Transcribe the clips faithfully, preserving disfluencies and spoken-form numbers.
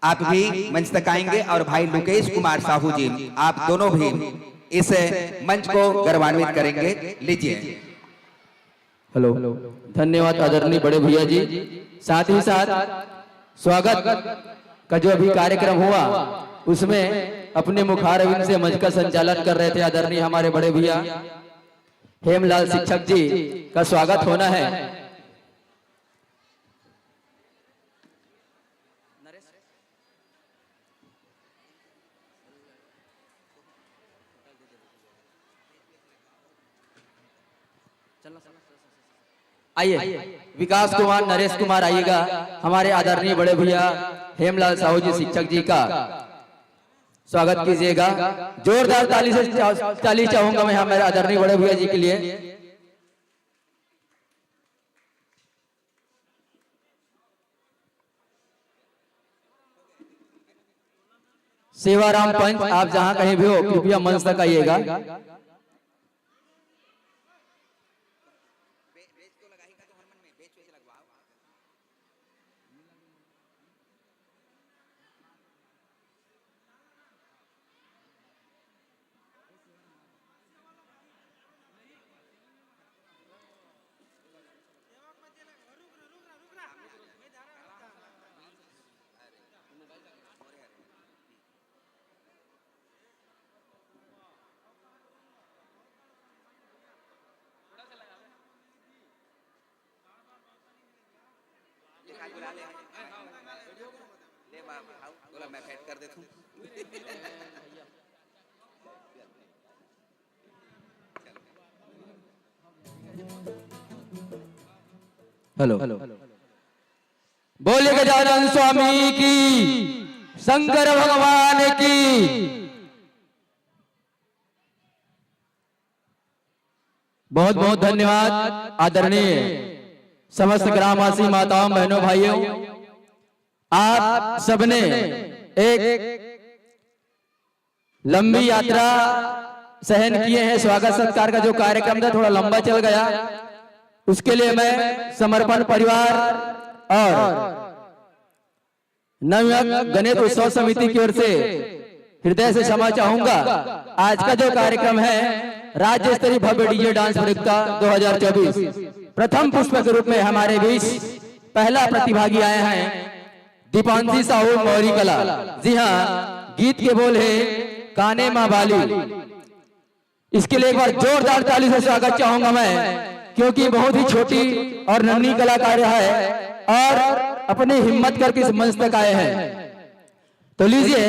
आप भी मंच तक आएंगे और भाई लोकेश कुमार साहू जी, आप दोनों भी इस मंच को गौरवान्वित करेंगे। लीजिए। हेलो, धन्यवाद आदरणीय बड़े भैया जी। साथ ही साथ स्वागत का जो अभी कार्यक्रम हुआ, उसमें अपने मुखारविंद से मंच का संचालन कर रहे थे आदरणीय हमारे बड़े भैया हेमलाल शिक्षक जी का स्वागत होना है। आइए, विकास कुमार, नरेश कुमार आइएगा, हमारे आदरणीय बड़े भैया हेमलाल साहू जी शिक्षक जी का स्वागत कीजिएगा। जोरदार ताली से चा-, ताली चाहूंगा मैं हमारे आदरणीय बड़े भैया जी के लिए। सेवाराम पंच, आप जहां कहीं भी हो, कृपया मंच तक आइएगा। ले बाबा, आओ, बोला मैं भेंट कर देता हूँ। हेलो, बोले गजानन स्वामी की, शंकर भगवान की। बहुत बहुत धन्यवाद आदरणीय समस्त ग्रामवासी माताओं, बहनों, भाइयों, आप सबने एक लंबी यात्रा सहन किए हैं। स्वागत सत्कार का जो कार्यक्रम था, थोड़ा लंबा चल गया, उसके लिए मैं समर्पण परिवार और नवयुवक गणेश उत्सव समिति की ओर से हृदय से क्षमा चाहूंगा। आज का जो कार्यक्रम है, राज्य स्तरीय भव्य डीजे डांस प्रतियोगिता दो हज़ार चौबीस, प्रथम पुष्प के रूप में हमारे बीच पहला प्रतिभागी आया है दीपांशी साहू मौरी कला। जी हाँ, गीत के बोल है काने माँ बाली। इसके लिए एक बार जोरदार ताली से स्वागत चाहूंगा मैं, क्योंकि बहुत ही छोटी और नन्ही कलाकार है और अपनी हिम्मत करके इस मंच तक आए हैं। तो लीजिए,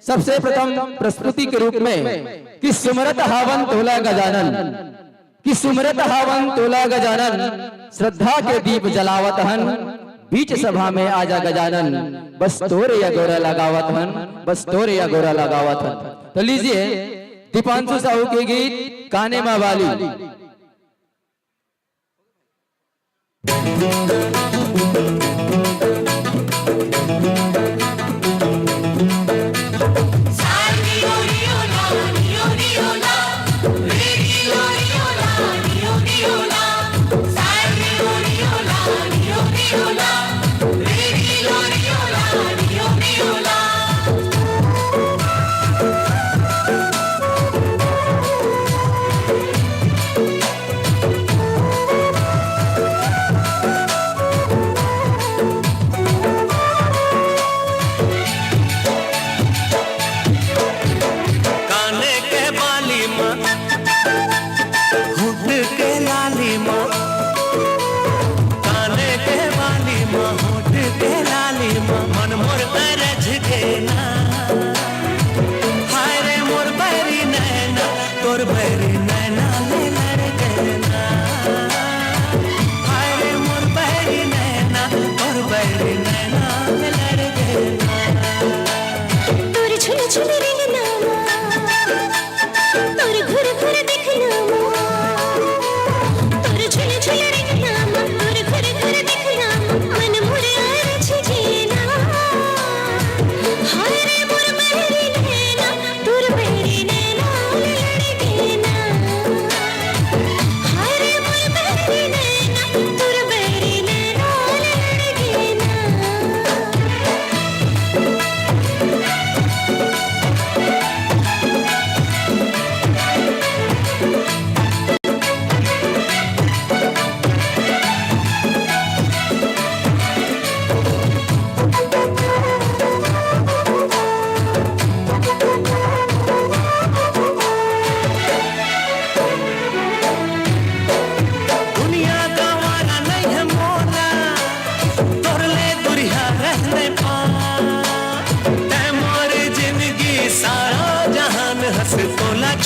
सबसे प्रथम प्रस्तुति के रूप में कि सुमरत हावन तोला गजानन, कि सुमरत हावन तोला गजानन, श्रद्धा के दीप जलावत हन, बीच सभा में आजा गजानन, बस तोरे या गोरा लगावत हन, बस तोरे या गोरा लगावत हन। तो लीजिए, दीपांशु साहू के गीत काने माँ वाली।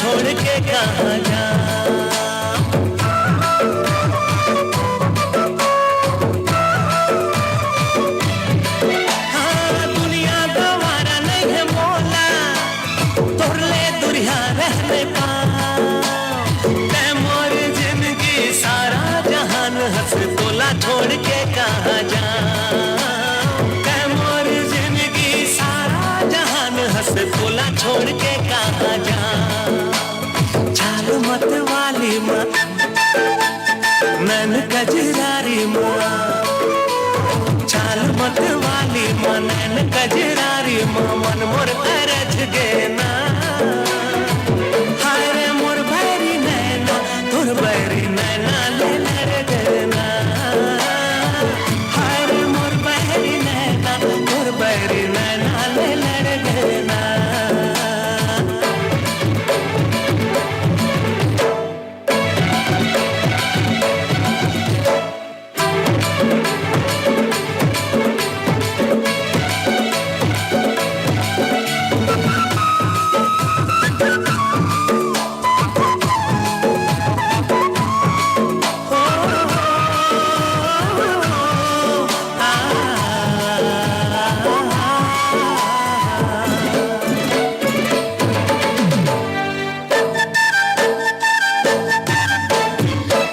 छोड़ के कहाँ जाऊं? हाँ, दुनिया गवारा नहीं है मोला, तोर ले दुरिहा रह नहीं पाऊं। तैं मोर जिंदगी सारा जहान हस, तोला छोड़ के कहाँ जाऊं? तैं मोर जिंदगी सारा जहान हस, तोला छोड़ के कहाँ जाऊं? चाल मत वाली माँ, नैन कजरारी माँ, चाल मत वाली माँ, नैन कजरारी माँ, मन मोर अरझ गे ना। हाय रे मोर बैरी नैना, तोर बैरी नैना ले लड़ गे ना। हाय रे मोर बैरी नैना, तोर बैरी नैना ले लड़ गे ना।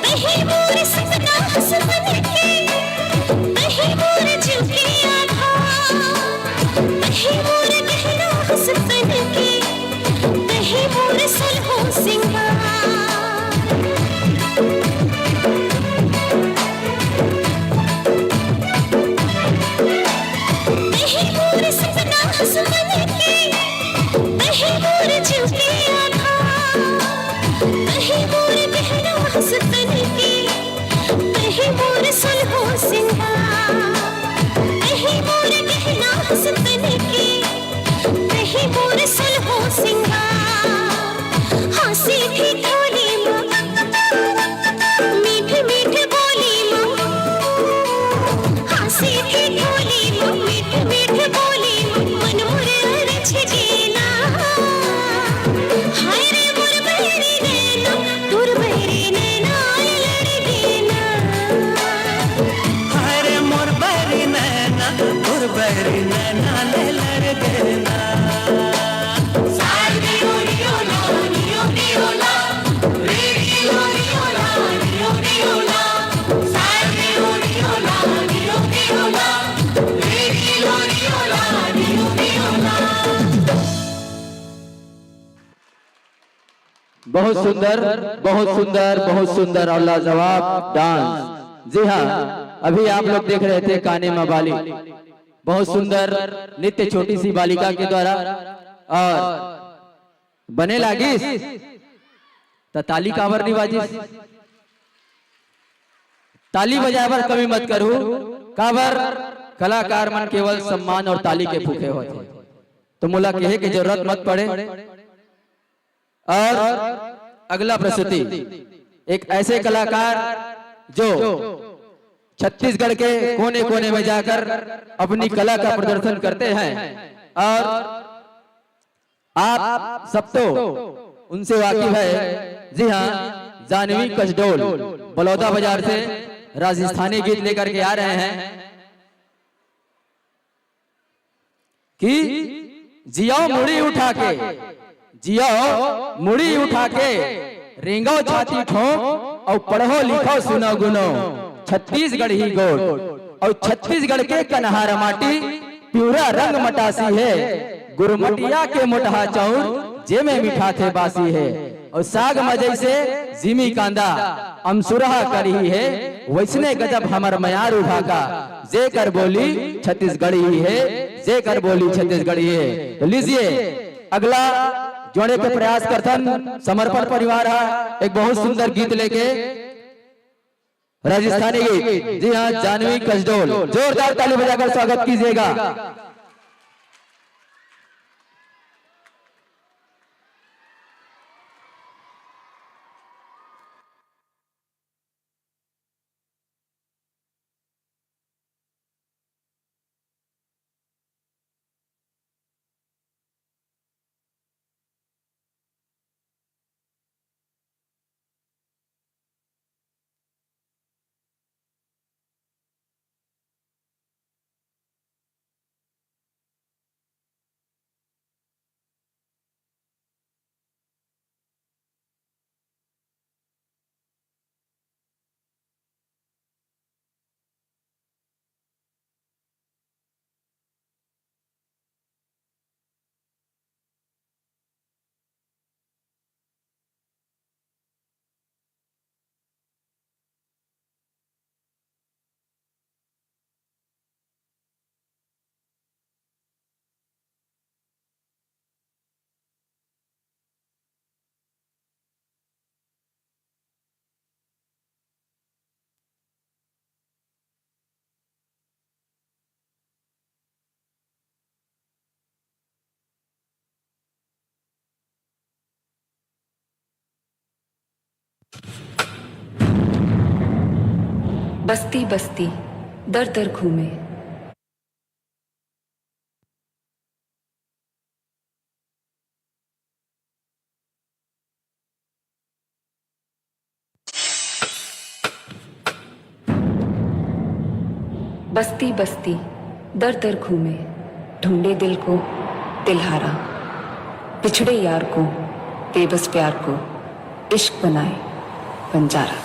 तहीं मोर सपना हस मन के, तहीं मोर जीव के आधार, तहीं मोर गहना हस तन के, तहीं मोर सुलहो सिंगार। तहीं मोर सपना हस मन के, तहीं मोर जीव के आधार, तहीं मोर गहना हस तन के, तहीं मोर सुलहो सिंगार, तहीं मोर गहना हस तन के, तहीं मोर सुलहो सिंगार। हाँसी ठिठोली माँ, मीठ मीठ बोली माँ, हाँसी ठिठोली माँ, मीठ मीठ बोली माँ, मन मोर अरझ गे ना। हाय रे मोर बैरी नैना, तोर बैरी नैना ले लड़ गे ना। हाय रे मोर बैरी नैना, तोर बैरी नैना ले लड़ गे ना। बहुत सुंदर, बहुत सुंदर, बहुत सुंदर और लाजवाब डांस। जी हाँ, अभी आप लोग देख रहे थे काने मा बाली, बहुत सुंदर नृत्य छोटी सी बालिका के द्वारा। और बने लागिस त ताली काबर नहीं बाजिस? ताली बजाए बर कमी मत करू, काबर कलाकार मन केवल सम्मान और ताली के भूखे होथे। तो मोला कहे के जरूरत मत पड़े। और अगला प्रस्तुति एक ऐसे कलाकार जो छत्तीसगढ़ के कोने कोने में जाकर अपनी कला का प्रदर्शन करते हैं और आप सब तो उनसे वाकिफ है। जी हाँ, जानवी कसडोल, बलौदा बाजार से, राजस्थानी गीत लेकर के आ रहे हैं कि जियो मुड़ी उठा के, जियो मुड़ी उठा के, रेंगो छाती ठोंक अउ पढ़ो लिखो सुनो गुनो, छत्तीसगढ़ी गोठ अउ छत्तीसगढ़ के कन्हार माटी, पिवरा रंग मटासी हे, गुरमटिया के मोटहा चाउर, जेमे मिठाथे बासी हे। अउ साग म जइसे जिमी कांदा, अमसुरहा करही हे, वइसने गजब हमर मयारू भाखा, जेकर बोली छत्तीसगढ़ी हे, जेकर बोली छत्तीसगढ़ी हे। तो लीजिए, अगला जोड़े के प्रयास करथन, समर्पण परिवार हा एक बहुत सुंदर गीत लेके। राजस्थानी गीत, जी हाँ, जानवी कसडोल, जोरदार ताली बजाकर स्वागत कीजिएगा। बस्ती बस्ती दर दर घूमे। बस्ती बस्ती दर दर घूमे, ढूंढे दिल को तिलहारा, बिछड़े यार को, बेबस प्यार को, इश्क बनाए बंजारा।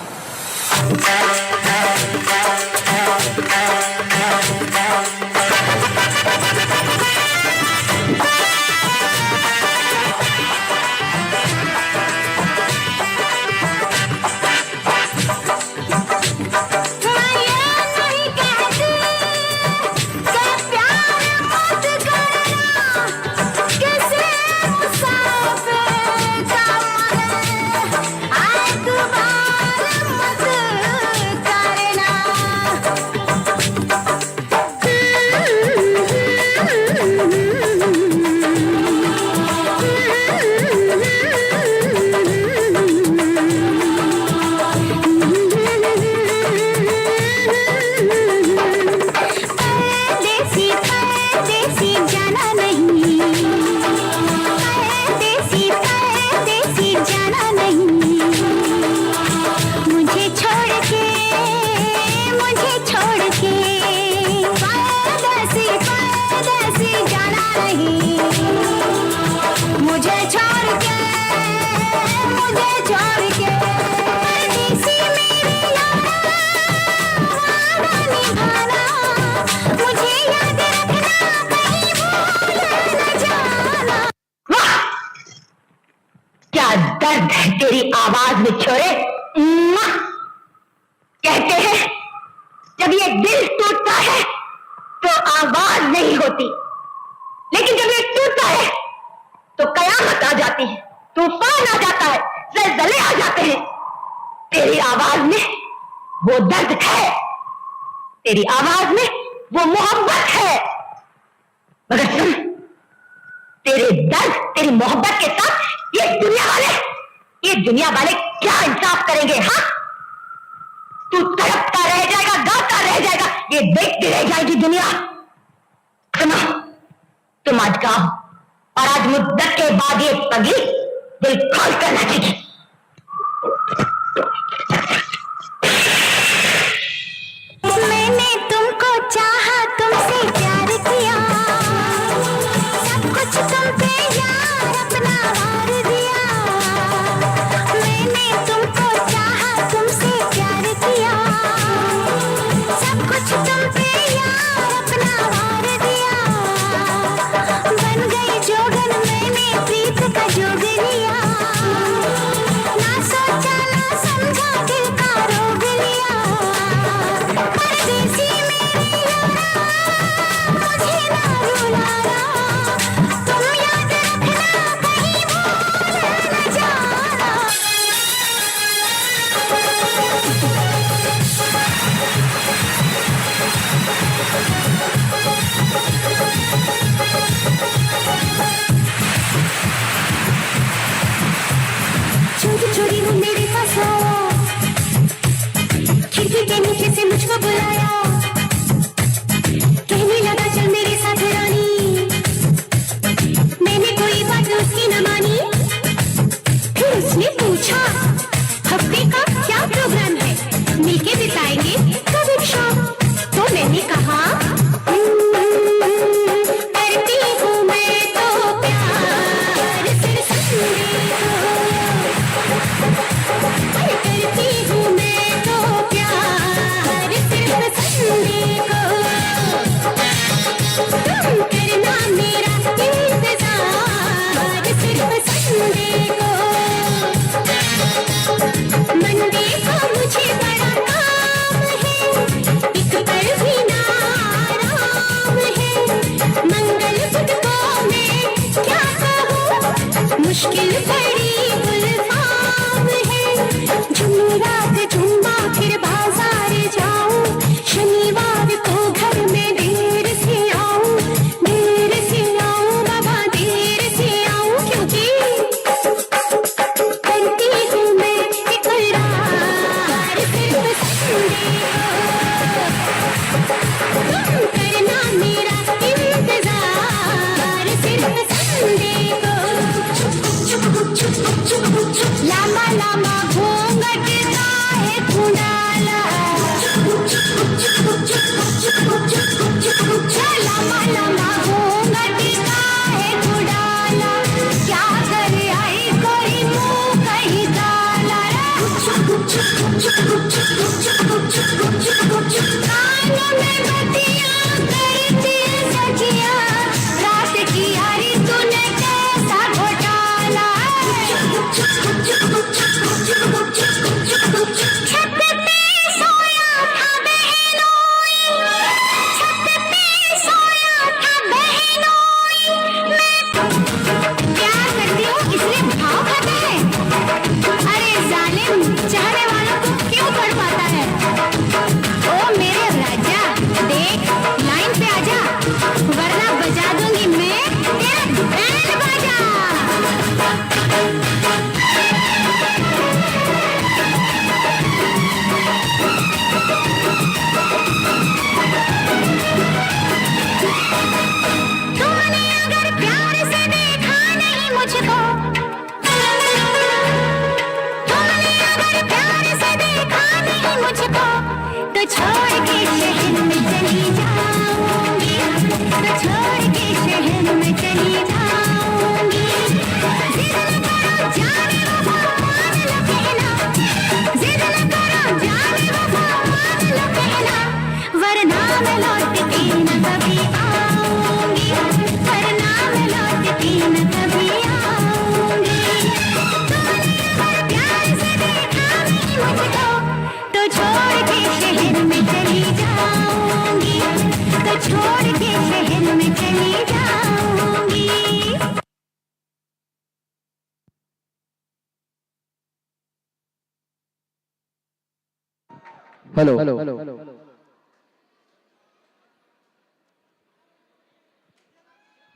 हेलो।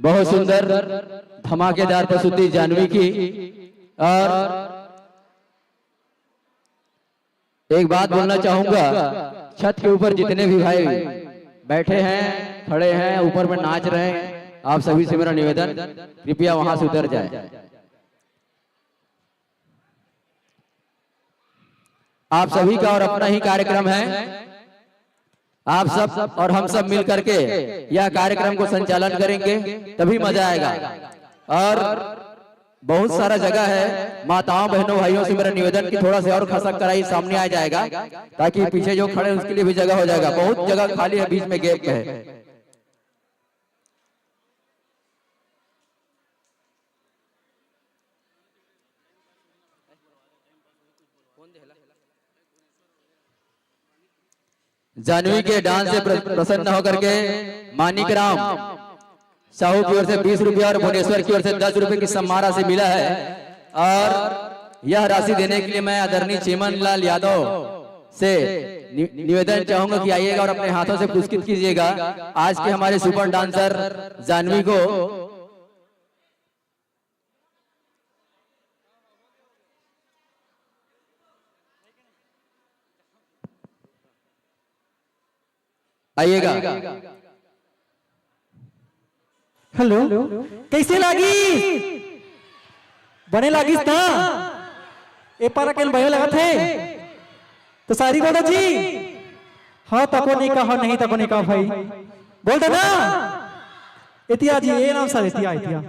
बहुत सुंदर, धमाकेदार प्रस्तुति जाह्नवी की। और एक बात बोलना चाहूंगा, छत के ऊपर जितने भी भाई बैठे हैं, खड़े हैं, ऊपर में नाच रहे हैं, आप सभी से मेरा निवेदन, कृपया वहां से उतर जाए। आप सभी का और अपना ही कार्यक्रम है। आप सब और हम सब मिल करके यह कार्यक्रम को संचालन करेंगे, तभी मजा आएगा। और बहुत सारा जगह है, माताओं, बहनों, भाइयों से मेरा निवेदन कि थोड़ा सा और खसक कराई, सामने आ जाएगा, ताकि पीछे जो खड़े हैं उसके लिए भी जगह हो जाएगा। बहुत जगह खाली है, बीच में गैप है। जाह्नवी के डांस से प्र-, प्रसन्न होकर के मानिक राम साहू की ओर से बीस रुपया और भुवनेश्वर की ओर से दस रुपए की सम्मान राशि मिला है। और यह राशि देने के लिए मैं आदरणीय चेमन लाल यादव से नि-, निवेदन चाहूंगा कि आइएगा और अपने हाथों से पुरस्कृत कीजिएगा आज के हमारे सुपर डांसर जाह्नवी को। आइएगा। हेलो, कैसे लागिस? बने लागिस ना? ए पारा के बने लगत हे। तो सारी बोलो जी। हाँ तको नहीं कहा, नहीं तको नहीं कहा भाई। बोल दे ना। एतिया जी, ए नाम सर, एतिया, एतिया।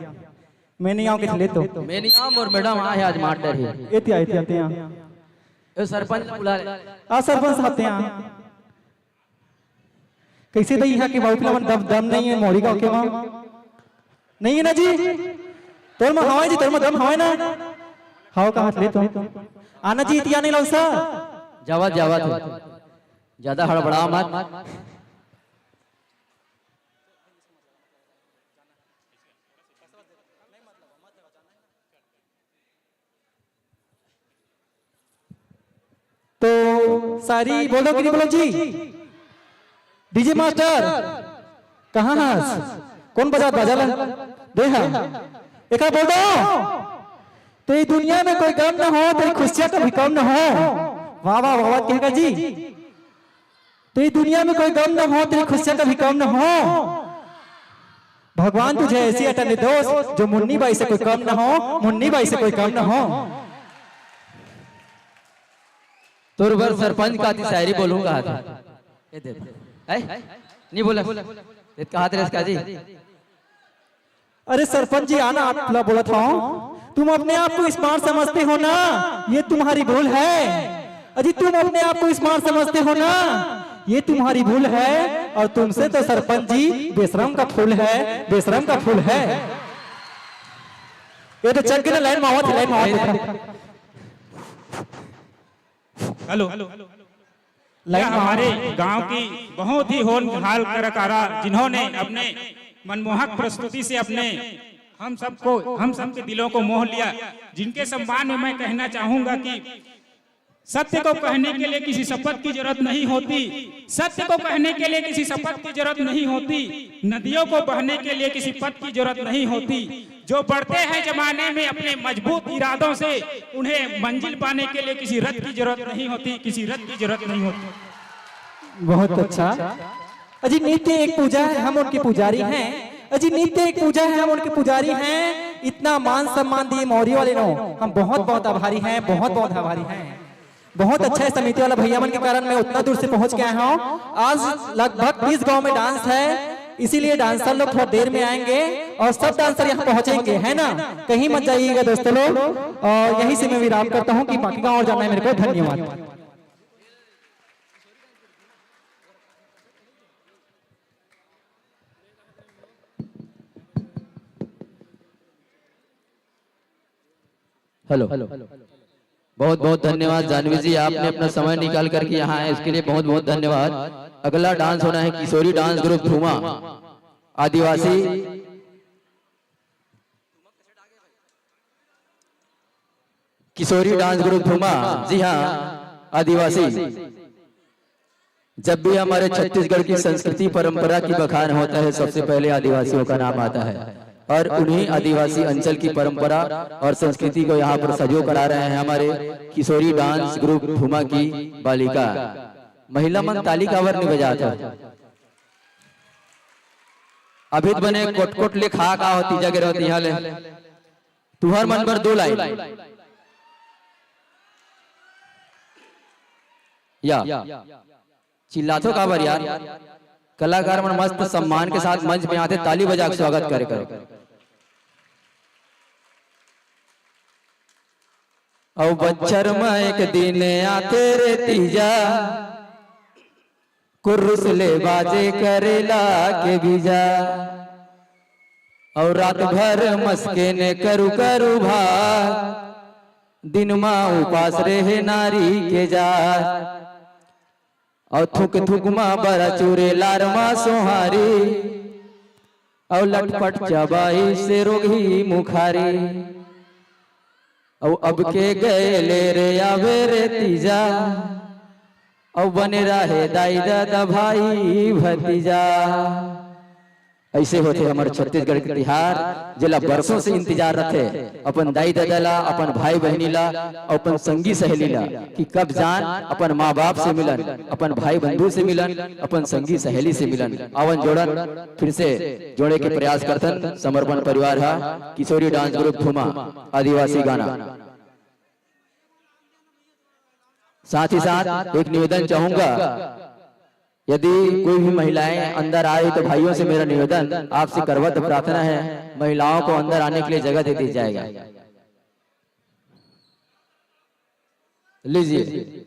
मैं नहीं आऊँ किस ले तो। मैं नहीं आऊँ, मोर मैडम आ है आज मार डर है। एतिया, एतिया, एतिया। ए सरपंच बुला ले। आ सरपंच साहब ते आ। कैसे दई यहाँ के बाबू पिला मन दम, दम नहीं है मोरी गाँव के माँ। नहीं है ना जी? तोर में हवाई जी, तोर में दम हवाई ना? हाव कहा ले तो। आना जी, एतिया नहीं लाओ सा। जावत, जावत है। ज्यादा हड़बड़ा मत। तो सारी बोलो कि नहीं बोलो जी? डीजे मास्टर, कहाँ हस? कौन बजा, बजा ला? दे हा। एक बोल दो। तो ये दुनिया में कोई गम ना हो, तेरी खुशियाँ कभी कम ना हो। वाह, वाह, वाह, वाह, कहेगा जी। तो ये दुनिया में कोई गम ना हो, तेरी खुशियाँ कभी कम ना हो। भगवान तुझे ऐसी अटल निर्दोष, जो मुन्नी बाई से कोई कम ना हो, मुन्नी बाई से कोई कम ना हो। तोर बर सरपंच का ती शायरी बोलूं कहा था। ए दे। है? नहीं बोला। ये कहा थे इसका जी? अरे सरपंच जी, आना आप ला बोला था। तुम अपने आप को स्मार्ट समझते हो ना, ये तुम्हारी भूल है। अजी, तुम अपने आप को स्मार्ट समझते हो ना, ये तुम्हारी भूल है। और तुमसे तो सरपंच जी बेशरम का फूल है, बेशरम का फूल है। ये तो चल के ना लाइन में आवत है, लाइन में आवत है। हेलो। लाइन यह में हमारे गांव की बहुत ही होनहार कलाकारा, जिन्होंने अपने मनमोहक प्रस्तुति से अपने हम सबको, हम सबके दिलों को मोह लिया, जिनके सम्मान में मैं कहना चाहूंगा कि सत्य को कहने के लिए किसी शपथ की जरूरत नहीं होती, सत्य को कहने के लिए किसी शपथ की जरूरत नहीं होती, नदियों को बहने के लिए किसी पथ की जरूरत नहीं होती। जो बढ़ते हैं जमाने में अपने मजबूत इरादों से, उन्हें मंजिल पाने के लिए किसी रथ की जरूरत नहीं होती, किसी रथ की जरूरत नहीं होती। बहुत अच्छा। अजी, नित्य एक पूजा है, हम उनके पुजारी हैं। अजी, नित्य एक पूजा है, हम उनके पुजारी हैं। इतना मान सम्मान दिए मौरी वाले नो, हम बहुत बहुत आभारी हैं, बहुत बहुत आभारी हैं। बहुत अच्छा है, समिति वाला भैया मन के कारण मैं उतना दूर से पहुंच के आया हूँ। आज लगभग बीस गांव में डांस है, इसीलिए डांसर लोग थोड़ा देर में आएंगे और सब डांसर यहाँ पहुंचेंगे, है ना? कहीं मत जाइएगा दोस्तों लोग। और यहीं से मैं विराम करता हूँ कि बाकी गाँव और जाना है मेरे को। धन्यवाद। हेलो। बहुत बहुत धन्यवाद जाह्नवी जी, आपने अपना समय निकाल करके यहाँ आए, इसके लिए बहुत बहुत धन्यवाद। अगला डांस होना है किशोरी डांस ग्रुप धुमा, आदिवासी। किशोरी डांस ग्रुप धुमा, जी हाँ, आदिवासी। जब भी हमारे छत्तीसगढ़ की संस्कृति परंपरा की बखान होता है, सबसे पहले आदिवासियों का नाम आता है और उन्हीं आदिवासी अंचल की परंपरा और संस्कृति को यहाँ पर सजो करा रहे हैं हमारे किशोरी डांस ग्रुप भूमा की बालिका। महिला मन ताली काबर नहीं बजात हे? अभी तो बने कोट कोट ले खा का होती जगह रहती यहाँ ले। तुहर मन बर दो लाइन। या। चिल्लाथो काबर यार? कलाकार मन मस्त सम्मान के साथ मंच में आथे, ताली बजा के स्वागत करे करो। अउ बच्छर म एक दिन आथे रे तीजा, कुर्रुस ले बाजे करेला के बीजा। अउ रात भर मस्के ने करू करू भात, दिन मा उपास रहे नारी के जात। अउ थुक थुक मा बरा चूरे लार मा सोहारी, अउ लटपट चबाई से रोगही मुखारी। अउ अब के गए ले रे आवे रे तीजा, अउ बने रहे दाई ददा भाई भतीजा। ऐसे होथे हमर छत्तीसगढ़ के तिहार, जेला बरसों से इंतजार रथे अपन दाई ददा ला, अपन भाई बहिनी ला, अउ अपन संगी सहेली ला कि कब जान अपन माँ बाप से मिलन, अपन भाई बंधु से मिलन, अपन संगी सहेली से मिलन। आवन जोड़न फिर से जोड़े के प्रयास करथन समर्पण परिवार हा किशोरी डांस ग्रुप भूमा आदिवासी गाना। साथ ही साथ एक निवेदन चाहूंगा, यदि कोई भी महिलाएं अंदर आए तो भाइयों से मेरा निवेदन, आपसे करबद्ध प्रार्थना है, महिलाओं को अंदर आने के लिए जगह दे दी जाएगा। लीजिए।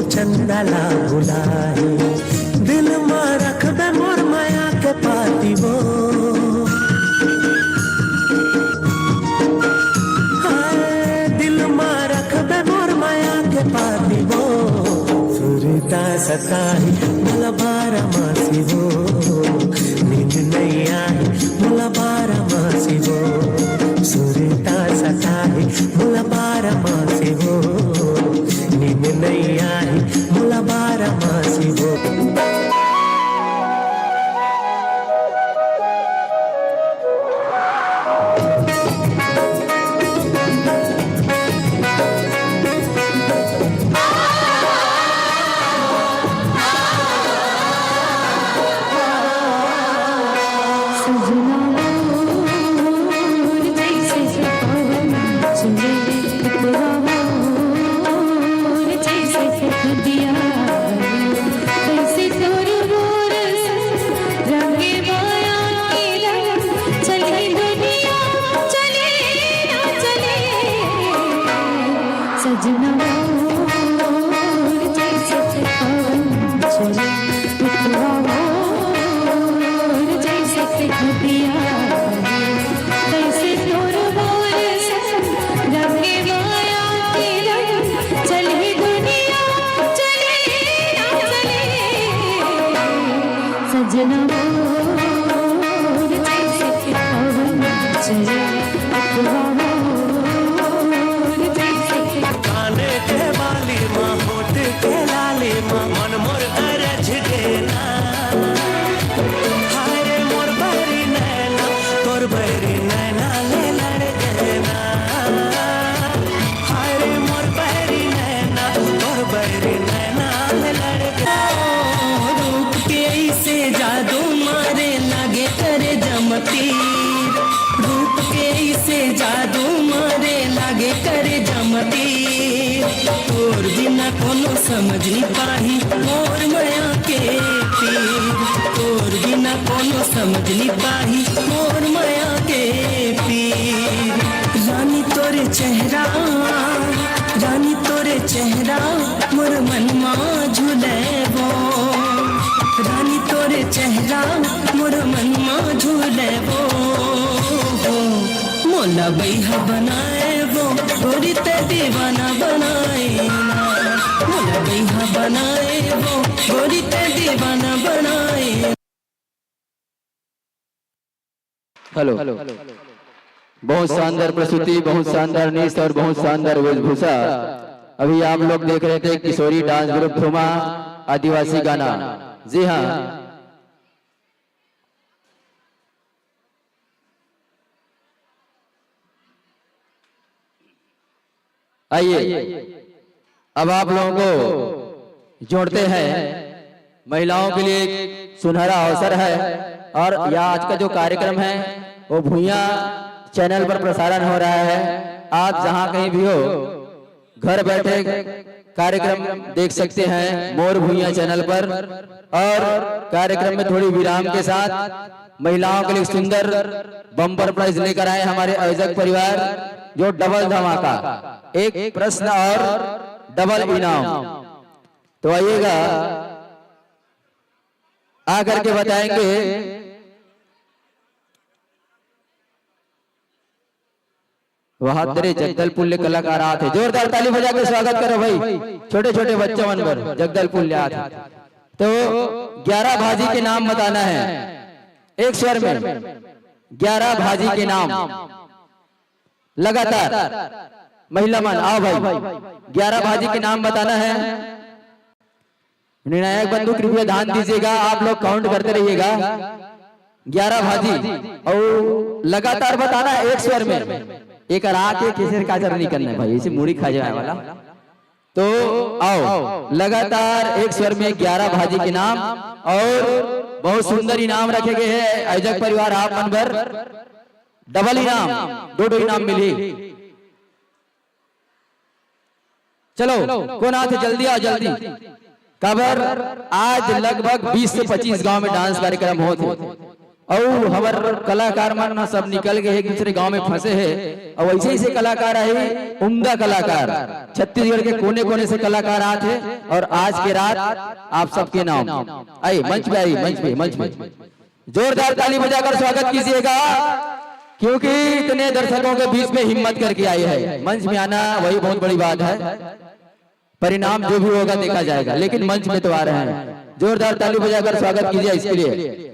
चंदा ला भुलाही, दिल मा रखबे मोर माया के पाती वो। हाय, दिल मा रखबे मोर माया के पाती वो। सुरता सताही मोला बारा मासी वो, नींद नइ आही मोला बारा मासी वो। सुरता सताही मोला बारा मासी वो, नींद नइ आही मोला बारा मासी वो। हेलो। बहुत शानदार प्रस्तुति, बहुत शानदार नृत्य और बहुत शानदार वेशभूषा। अभी आप लोग देख रहे थे किशोरी डांस ग्रुप धुमा, आदिवासी गाना। जी हाँ, आइए, अब आप लोगों को जोड़ते हैं। महिलाओं के लिए एक सुनहरा अवसर है और यह आज का जो कार्यक्रम है, वो भुइयां चैनल पर प्रसारण हो रहा है। आप जहां कहीं भी हो, घर बैठे कार्यक्रम देख सकते हैं मोर भुइयां चैनल पर। और कार्यक्रम में थोड़ी विराम के साथ महिलाओं के लिए सुंदर बम्पर प्राइज लेकर आए हमारे आयोजक परिवार, जो डबल धमाका, एक प्रश्न और डबल इनाम। तो आइएगा, आकर के बताएंगे। वहां तेरे जगदलपुर ले कलाकार आत हे, जोरदार ताली बजा के स्वागत करो भाई, छोटे छोटे बच्चा मन बर जगदलपुर ले आत हे। तो ग्यारह भाजी के नाम बताना है एक स्वर में, ग्यारह भाजी के नाम लगातार। महिला मन आओ भाई, ग्यारह भाजी के नाम बताना है। निर्णायक बंधु कृपया ध्यान दीजिएगा, आप लोग काउंट करते रहिएगा। ग्यारह भाजी और लगातार बताना है एक स्वर में। एक रात एक किसी का नहीं करना है भाई, इसे मुड़ी खा जाए वाला। तो आओ, लगातार एक स्वर में ग्यारह भाजी के नाम और बहुत सुंदर इनाम रखे गए हैं आयोजक परिवार आप मन बर। डबल इनाम, दो दो इनाम मिली। चलो, कोन आथे, जल्दी आओ, जल्दी। काबर आज लगभग बीस से पच्चीस गांव में डांस कार्यक्रम होत हे। अउ हमर कलाकार मन ह सब निकल गए हे, एक दूसरे गांव में फंसे हे। अउ ऐसे ऐसे कलाकार आही, उम्दा कलाकार, छत्तीसगढ़ के कोने कोने से कलाकार आत हे। और आज के रात आप सबके नाम, आई मंच पे, आई मंच पे, मंच पे जोरदार ताली बजाकर स्वागत कीजिएगा, क्योंकि इतने दर्शकों के बीच में हिम्मत करके आई है। मंच में आना वही बहुत बड़ी बात है, परिणाम जो भी होगा देखा जाएगा, लेकिन मंच में तो आ रहे हैं। जोरदार ताली बजाकर स्वागत कीजिए इसके लिए।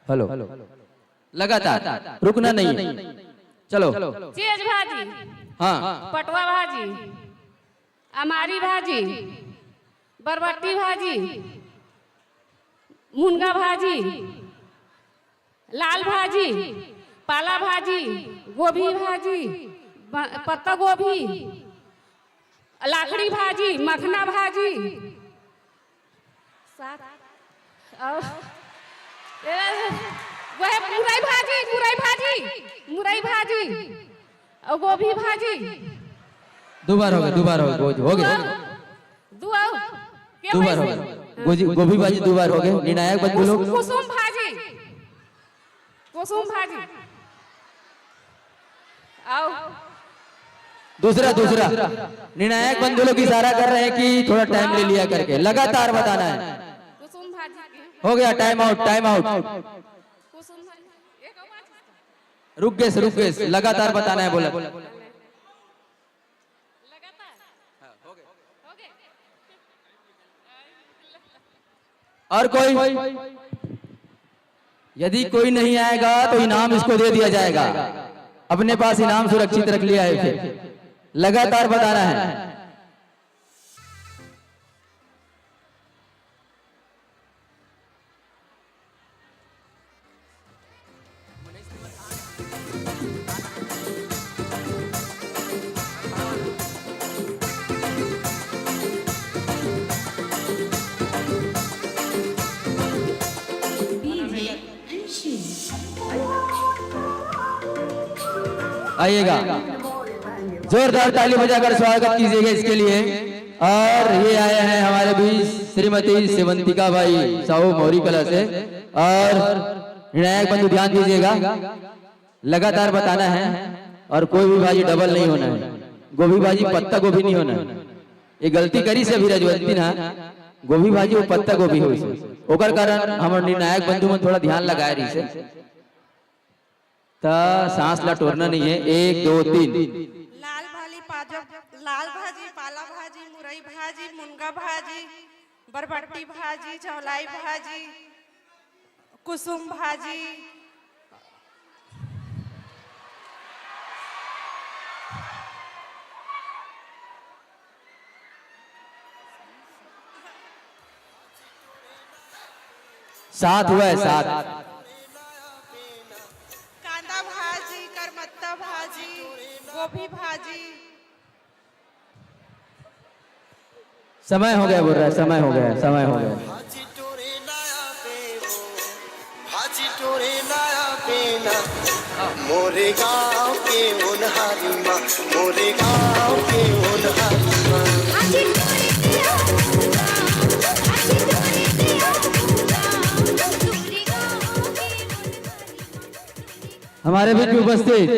हेलो, लगातार, रुकना नहीं है। चलो। चेज भाजी, हाँ। पटवा भाजी, अमारी भाजी, बरबट्टी भाजी, मुनगा भाजी, लाल भाजी, पाला भाजी, गोभी भाजी, ब-, पत्ता गोभी, लाखड़ी भाजी, मखना भाजी, सात, और, ए, वह मुरई भाजी, मुरई भाजी, मुरई भाजी, और गोभी भाजी। दो बार हो गए, दो बार हो गए, हो गए। दो, दो, के दो बार हो भाजी? गए। गोजी-, गोभी भाजी दो बार हो गए। निर्णायक बंधु लोग। कुसुम भाजी, कुसुम भाजी। आओ। दूसरा, दूसरा। निर्णायक बंधु लोग इशारा कर रहे हैं कि थोड़ा टाइम ले लिया करके, लगातार बताना है। कुसुम भाजी के। हो गया, time out, time out. Kusum भाजी। एक आवाज। रुक गए, रुक गए, लगातार बताना है बोला। लगातार। और कोई? यदि कोई नहीं आएगा तो इनाम इसको दे दिया जाएगा। अपने पास इनाम सुरक्षित रख लिया है। फिर लगातार बताना है। आइएगा, जोरदार ताली बजाकर स्वागत कीजिएगा इसके लिए। और ये आए हैं हमारे बीच श्रीमती सेवंतिका बाई साहू मौरी कला से। और निर्णायक बंधु ध्यान दीजिएगा, लगातार बताना है और कोई भी भाजी डबल नहीं होना है, गोभी भाजी पत्ता गोभी नहीं होना है। ये गलती करी से अभी रजवंती ना, गोभी भाजी वो पत्ता गोभी हो, ओकर कारण हमर निर्णायक बंधु मन थोड़ा ध्यान लगाए रही से। त सांस ला टोरना नहीं है। एक, दो, तीन। लाल भाली पाजक, लाल भाजी, पाला भाजी, मुरई भाजी, मुनगा भाजी, बरबट्टी भाजी, चौलाई भाजी, कुसुम भाजी। सात हुआ है, सात। कांदा भाजी, करमत्ता भाजी, गोभी भाजी। समय हो गया बोल रहा है, समय हो गया, समय हो गया। भाजी टोरे लाया पेना, मोरे गांव के ओनहारी माँ, मोरे गांव के ओनहारी माँ। हमारे बीच में उपस्थित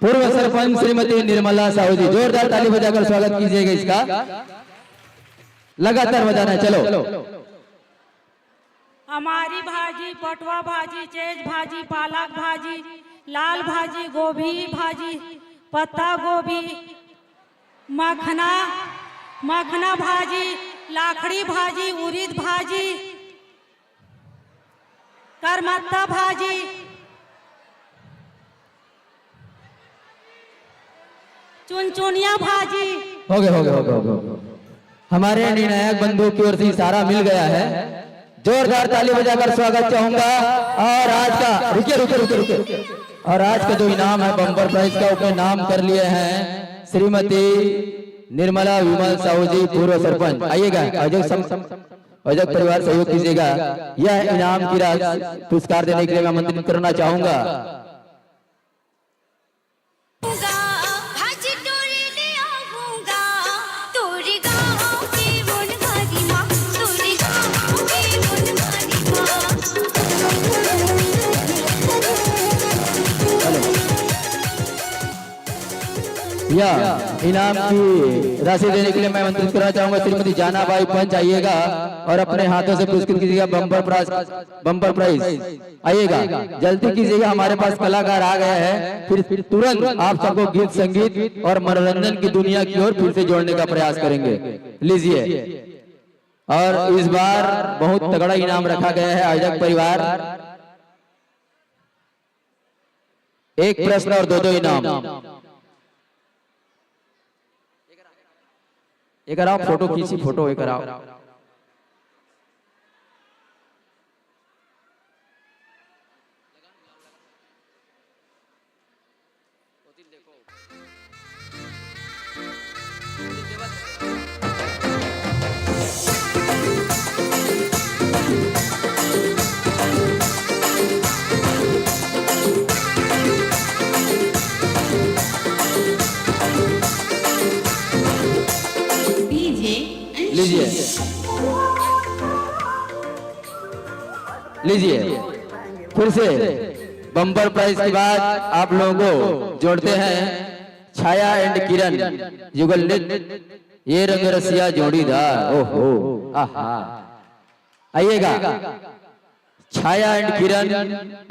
पूर्व सरपंच श्रीमती निर्मला साहू जी, जोरदार ताली बजाकर स्वागत कीजिएगा इसका। लगातार बजाना है, चलो। अमारी भाजी, पटवा भाजी, चेज भाजी, पालक भाजी, लाल भाजी, गोभी भाजी, पत्ता गोभी, मखना, मखना भाजी, लाखड़ी भाजी, उरीद भाजी, करमत्ता भाजी, चुनचुनिया भाजी। हो गए, हो गए, हो गए, हो गए। हमारे निर्णायक बंधु की ओर से इशारा मिल गया है। जोरदार ताली बजाकर स्वागत चाहूंगा। और आज का, रुकिए, रुकिए, रुकिए, रुकिए। और आज का जो इनाम है बम्पर प्राइज का, उसमें नाम कर लिए हैं श्रीमती निर्मला विमल साहू जी, पूर्व सरपंच। आइएगा, आयोजक सम-, आयोजक परिवार सहयोग कीजिएगा। यह इनाम की राशि पुरस्कार देने के लिए मैं आमंत्रित करना चाहूंगा। भाजी टोरे ले आऊंगा, तोरे गांव के ओनहारी माँ, भैया, इनाम की राशि देने के लिए मैं आमंत्रित करना चाहूंगा श्रीमती जानाबाई पंच, आइएगा और अपने हाथों से पुरस्कृत कीजिएगा बम्पर प्राइज, बम्पर प्राइज। आइएगा, जल्दी कीजिएगा, हमारे पास कलाकार आ गए हैं, फिर तुरंत आप सबको गीत संगीत और मनोरंजन की दुनिया की ओर फिर से जोड़ने का प्रयास करेंगे। लीजिए, और इस बार बहुत तगड़ा इनाम रखा गया है आयोजक परिवार, एक प्रश्न और दो दो इनाम। एक आओ, फोटो खींची, फोटो एक आओ। लीजिए, लीजिए, फिर से बम्पर प्राइज के बाद आप लोगों को जोड़ते हैं छाया एंड किरण युगल नृत्य, ये रंग रसिया जोड़ीदार। ओहो, आहा, आइएगा, छाया एंड किरण,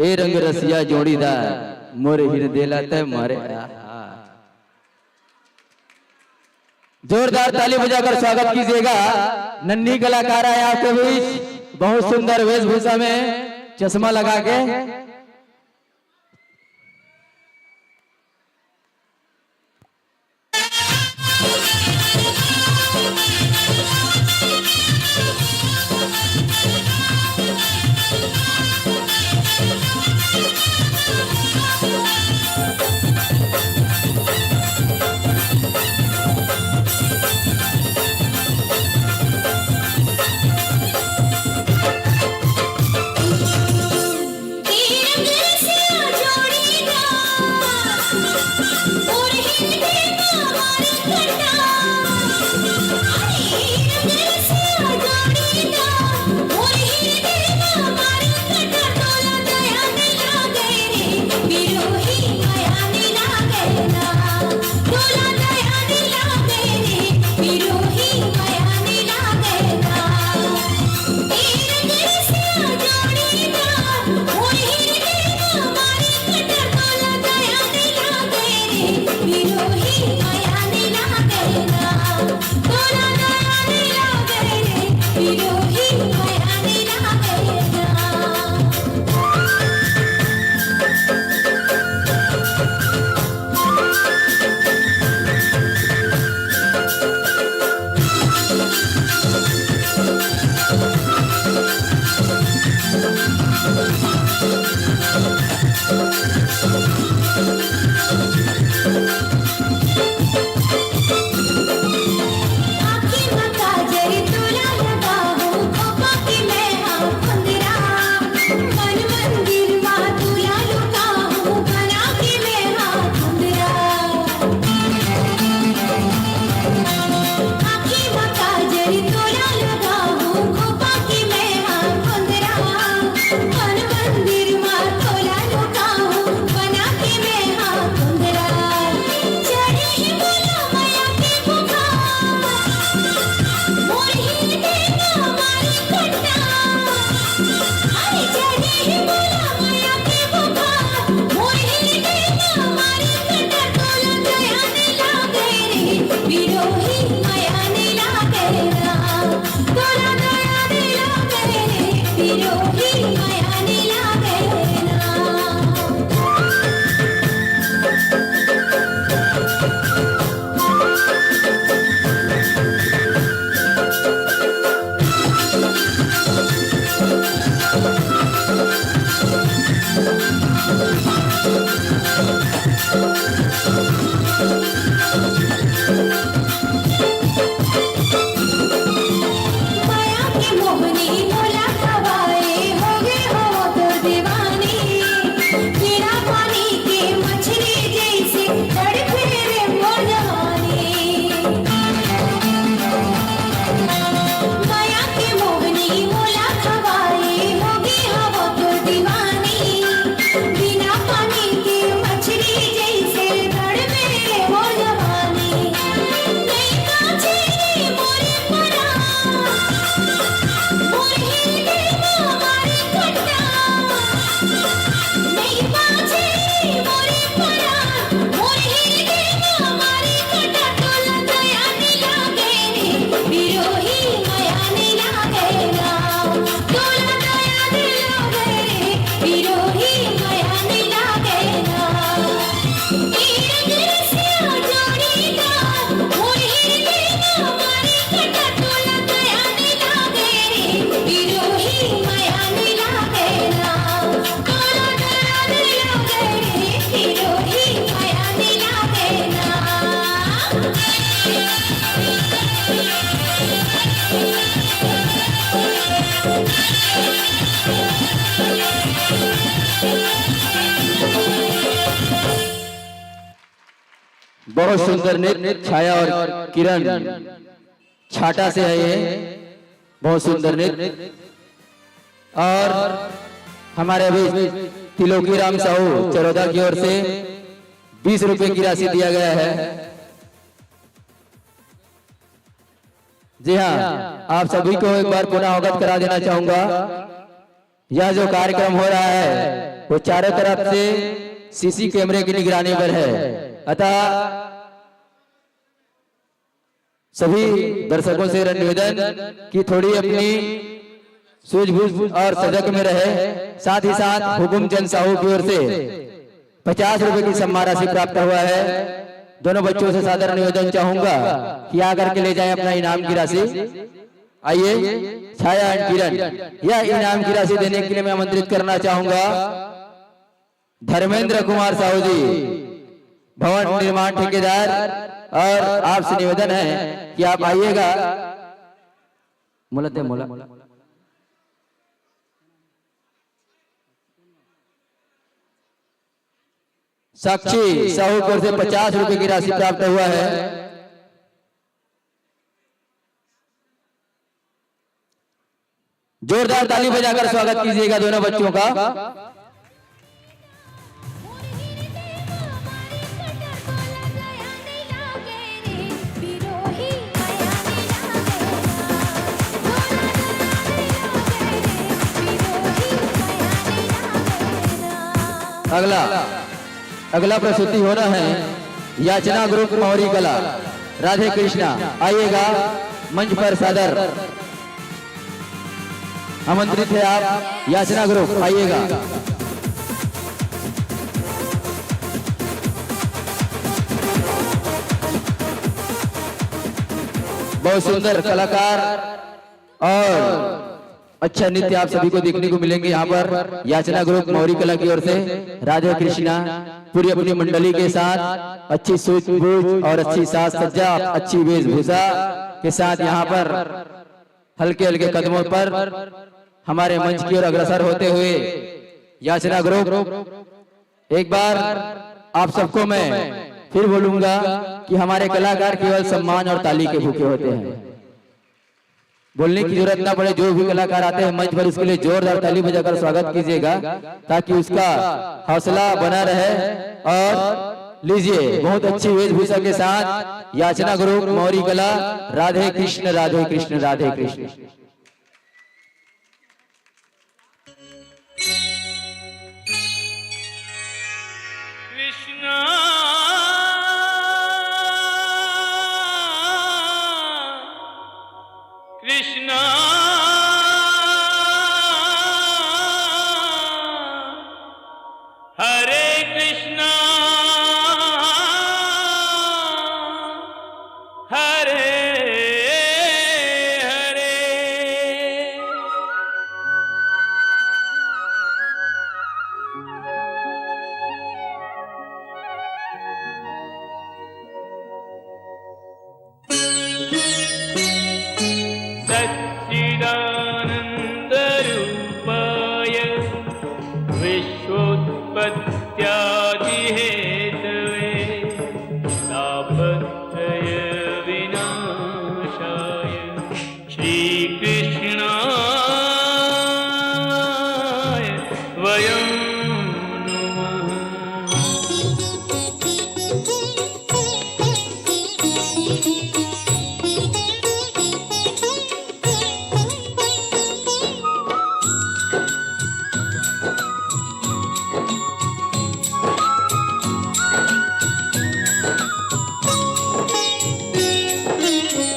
ए रंग रसिया जोड़ीदार, मोर हिरदे ला तै मारे। आहा। जोरदार ताली बजाकर स्वागत कीजिएगा। नन्ही कलाकार आए आपके बीच, बहुत सुंदर वेशभूषा में, चश्मा लगा के। बहुत सुंदर नृत्य, छाया और किरण छाटा से आए हैं, बहुत सुंदर नृत्य। और हमारे अभी तिलोकी राम साहू चरोदा की ओर से बीस रुपए की राशि दिया गया है। जी हाँ, आप सभी को एक बार पुनः अवगत करा देना चाहूंगा, यह जो कार्यक्रम हो रहा है वो चारों तरफ से सीसी कैमरे की निगरानी पर है। अतः सभी दर्शकों से निवेदन कि थोड़ी अपनी सूझबूझ और सजग में रहे। साथ ही साथ हुकुमचंद साहू की ओर से पचास रुपए की सम्मान राशि प्राप्त हुआ है। दोनों बच्चों से सादर निवेदन चाहूंगा कि आकर के ले जाएं अपना इनाम की राशि। आइए, छाया एंड किरण, यह इनाम की राशि देने के लिए मैं आमंत्रित करना चाहूंगा धर्मेंद्र कुमार साहू जी, भवन निर्माण ठेकेदार, और आपसे निवेदन है कि आप आइएगा। मुलते मुला साक्षी साहू की ओर से पचास रुपए की राशि प्राप्त हुआ है। जोरदार ताली बजाकर स्वागत कीजिएगा दोनों बच्चों का। अगला, अगला प्रस्तुति हो रहा है याचना ग्रुप मौरी कला। राधे कृष्णा, आइएगा मंच पर सादर आमंत्रित है आप, याचना ग्रुप, आइएगा। बहुत सुंदर कलाकार और अच्छा नृत्य आप सभी को देखने को मिलेंगे यहाँ पर। याचना ग्रुप मौरी कला की ओर से राधे कृष्णा पूरी अपनी मंडली के साथ अच्छी सूझबूझ और अच्छी साज सज्जा, अच्छी वेशभूषा के साथ यहाँ पर हल्के हल्के कदमों पर हमारे मंच की ओर अग्रसर होते हुए याचना ग्रुप, एक बार आप सबको मैं फिर बोलूंगा कि हमारे कलाकार केवल सम्मान और ताली के भूखे होते हैं। बोलने की जरूरत ना पड़े, जो भी कलाकार आते हैं मंच पर, उसके लिए जोरदार ताली बजाकर स्वागत कीजिएगा, ताकि उसका हौसला बना रहे। और लीजिए, बहुत अच्छी वेशभूषा के साथ याचना ग्रुप मौरी कला। राधे कृष्ण, राधे कृष्ण, राधे कृष्ण। कृष्णा, कृष्णा, हरे कृष्णा, हरे हरे। सच्चिदानन्दरूपाय विश्वोत्पत्त्यादिहेतवे तापत्रयविनाशाय श्रीकृष्णाय वयं नमः।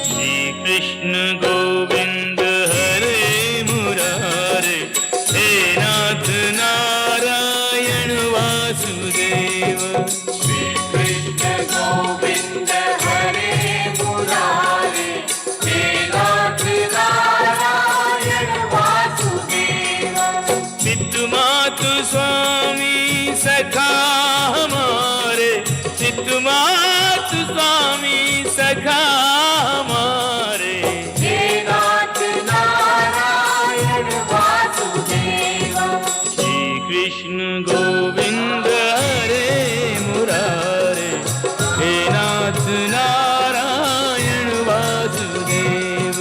श्रीकृष्ण गोविन्द हरे मुरारे, हे नाथ नारायण वासुदेव। श्रीकृष्ण गोविन्द हरे मुरारे, हे नाथ नारायण वासुदेव। पितु मातु स्वामी सखा हमारे, पितु मातु स्वामी सखा हमारे। हे नाथ नारायण वासुदेव। श्रीकृष्ण गोविन्द हरे मुरारे, हे नाथ नारायण वासुदेव।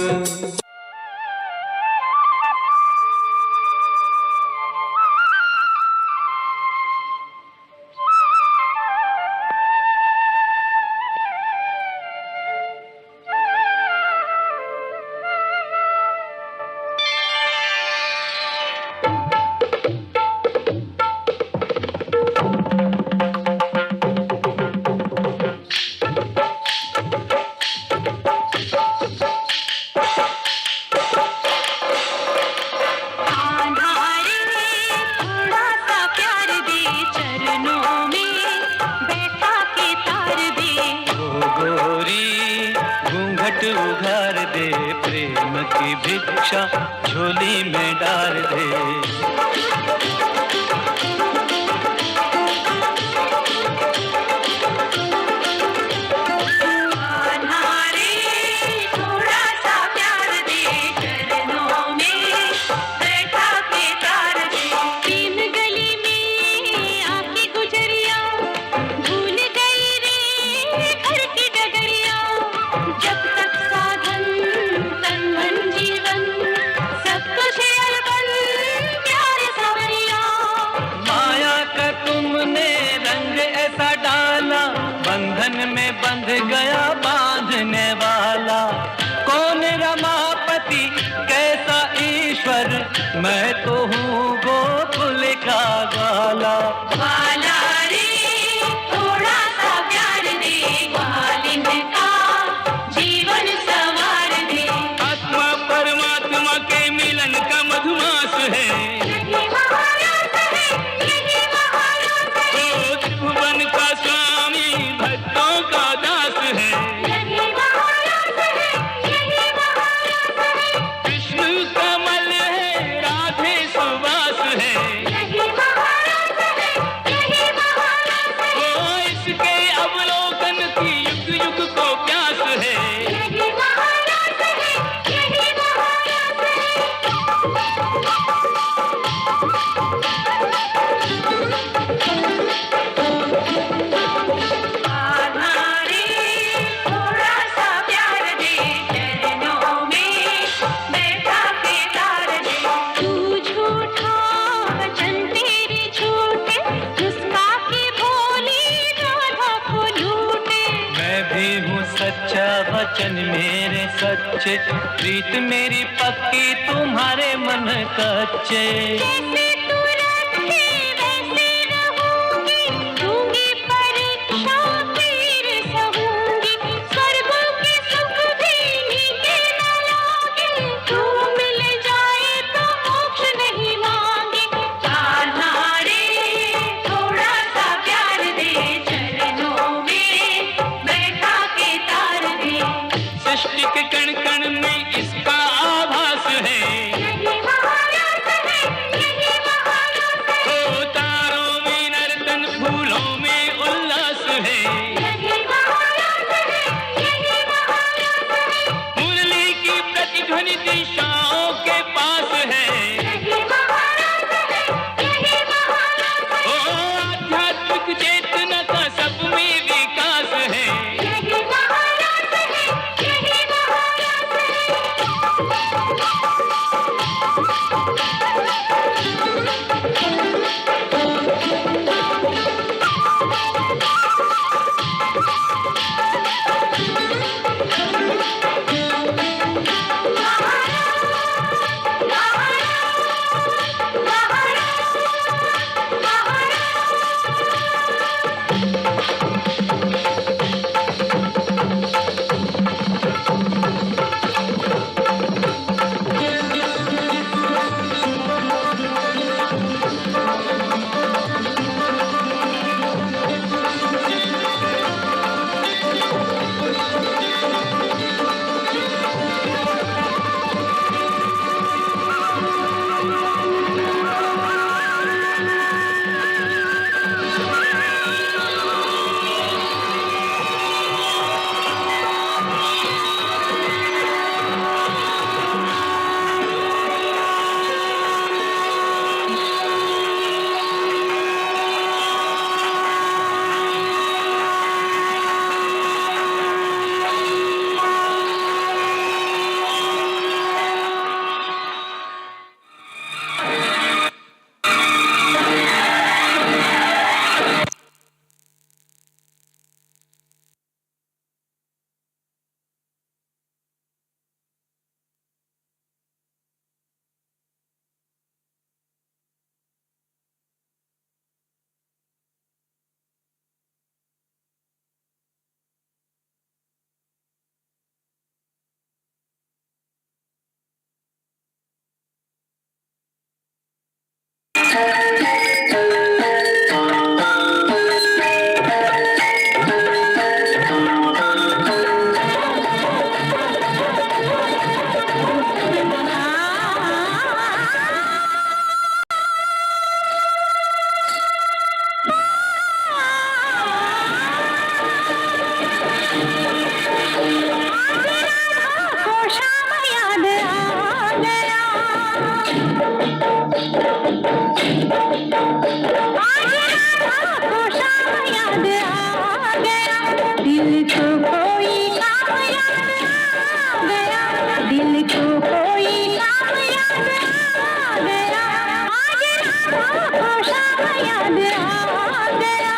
को कोई काम याद आ गया, दिल को कोई काम याद आ गया, आज रात को शाम याद आ गया।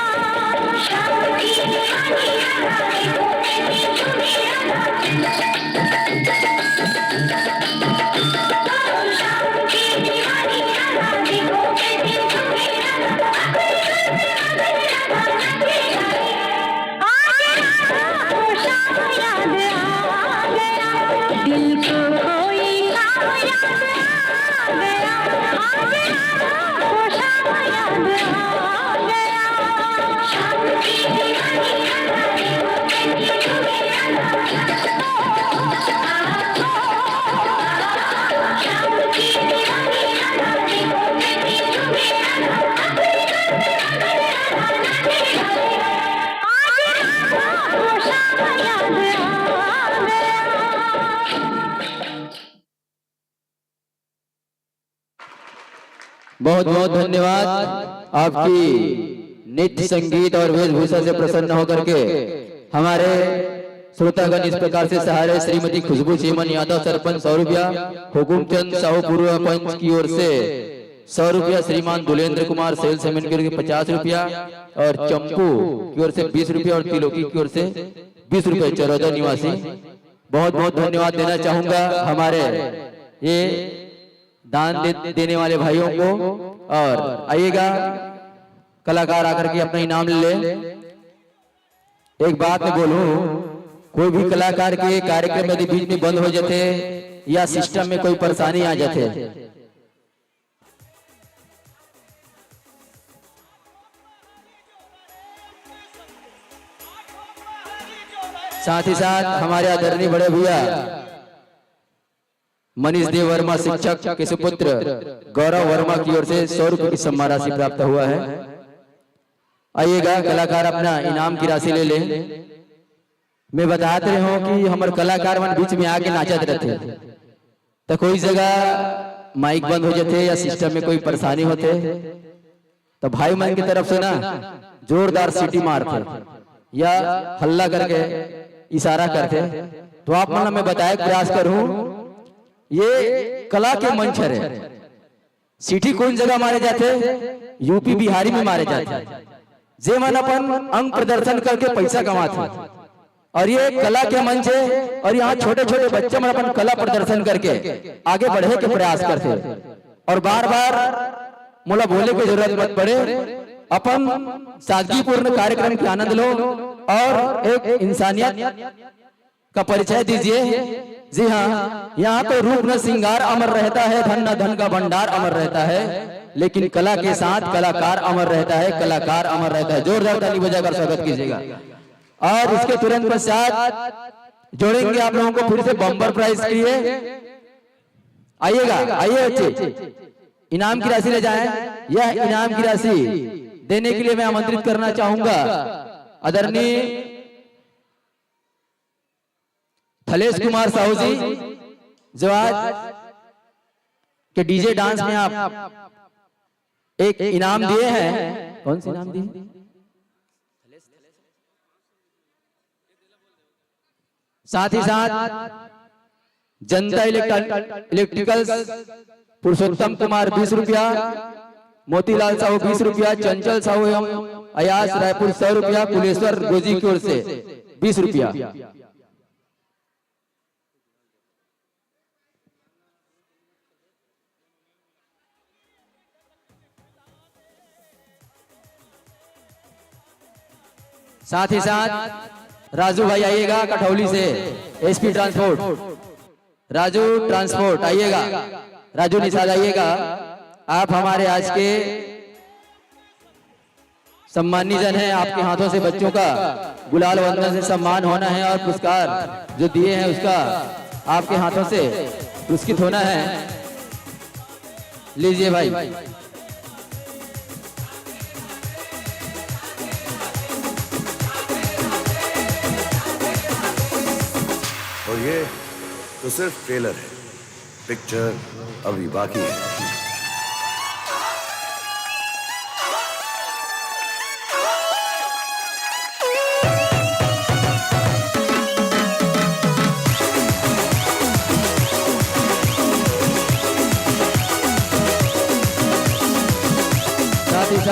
शाम की दीवानी है, देखो कैसी झूमी रात। बहुत बहुत धन्यवाद। आपकी नृत्य, संगीत और वेशभूषा से प्रसन्न होकर के हमारे श्रोतागण इस प्रकार से सहारे श्रीमती खुशबू चीमन यादव, सरपंच, सौ रुपया, हुकुमचंद साहू, पूर्व पंच, की ओर से सौ रुपया, श्रीमान दुलेंद्र कुमार, सेल्समैन, की ओर से पचास रुपया और चंपू की ओर से बीस रुपया और तिलोकी की ओर से बीस रुपया, चरौदा निवासी। बहुत बहुत धन्यवाद देना चाहूंगा हमारे ये दान दे, देने वाले भाइयों को। और आइएगा, कलाकार आकर के अपना इनाम ले ले। एक बात मैं बोलूं, कोई भी कलाकार के कार्यक्रम यदि बीच में बंद हो जाते या सिस्टम में कोई परेशानी आ जाते, साथ ही साथ हमारे आदरणीय बड़े भैया मनीष देव वर्मा, शिक्षक के सुपुत्र गौरव वर्मा की ओर से सौ रुपये की सम्मान राशि प्राप्त हुआ है। आइएगा, कलाकार अपना इनाम की राशि ले लें। मैं बतात रहे हूँ कि हमर कलाकार मन बीच में आके नाचत रहते, तो कोई जगह माइक बंद हो जाते या सिस्टम में कोई परेशानी होते, तो भाई मन की तरफ से ना जोरदार सीटी मारते या हल्ला करके इशारा करते। तो आप मन ला मैं बताए के प्रयास करूं, ये कला के मंच हरे। सीटी कौन जगह मारे जाते? यूपी बिहारी में मारे जाते, जे मन अपन अंग प्रदर्शन करके पैसा कमाते। और ये एक कला के मंच है और यहाँ छोटे छोटे बच्चे मन अपन कला प्रदर्शन करके आगे बढ़े के प्रयास करते। और बार बार मोला बोले के जरूरत मत पड़े, अपन सादगीपूर्ण कार्यक्रम के आनंद लो और एक इंसानियत का परिचय दीजिए। जी हाँ, यहाँ तो रूप न श्रृंगार अमर रहता है, धन न धन का भंडार अमर रहता है, लेकिन कला के साथ कलाकार अमर रहता है, कलाकार अमर रहता है। जोरदार ताली बजाकर स्वागत कीजिएगा। और इसके तुरंत पश्चात जोड़ेंगे आप लोगों को फिर से बम्पर प्राइज के लिए। आइएगा, आइए बच्चे, इनाम की राशि ले जाएं। यह इनाम की राशि देने के लिए मैं आमंत्रित करना चाहूंगा आदरणीय थलेश कुमार साहू जी, जो आज के डीजे डांस में आप एक इनाम दिए हैं। कौन सा इनाम दिए? साथ ही साथ जनता इलेक्ट्र-, इलेक्ट्रिकल्स पुरुषोत्तम कुमार बीस रुपया, मोतीलाल साहू बीस रुपया, चंचल साहू एवं अयास रायपुर सौ रुपया, कुलेश्वर गोजी की ओर से बीस रुपया। साथ ही साथ राजू भाई आइएगा कठौली से, एसपी ट्रांसपोर्ट। राजू ट्रांसपोर्ट आइएगा, राजू निषाद आइएगा। आप हमारे आज के सम्मानित जन हैं, आपके हाथों से बच्चों का गुलाल वंदन से सम्मान होना है और पुरस्कार जो दिए हैं उसका आपके हाथों से पुरस्कृत होना है। लीजिए भाई। और ये तो सिर्फ ट्रेलर है, पिक्चर अभी बाकी है।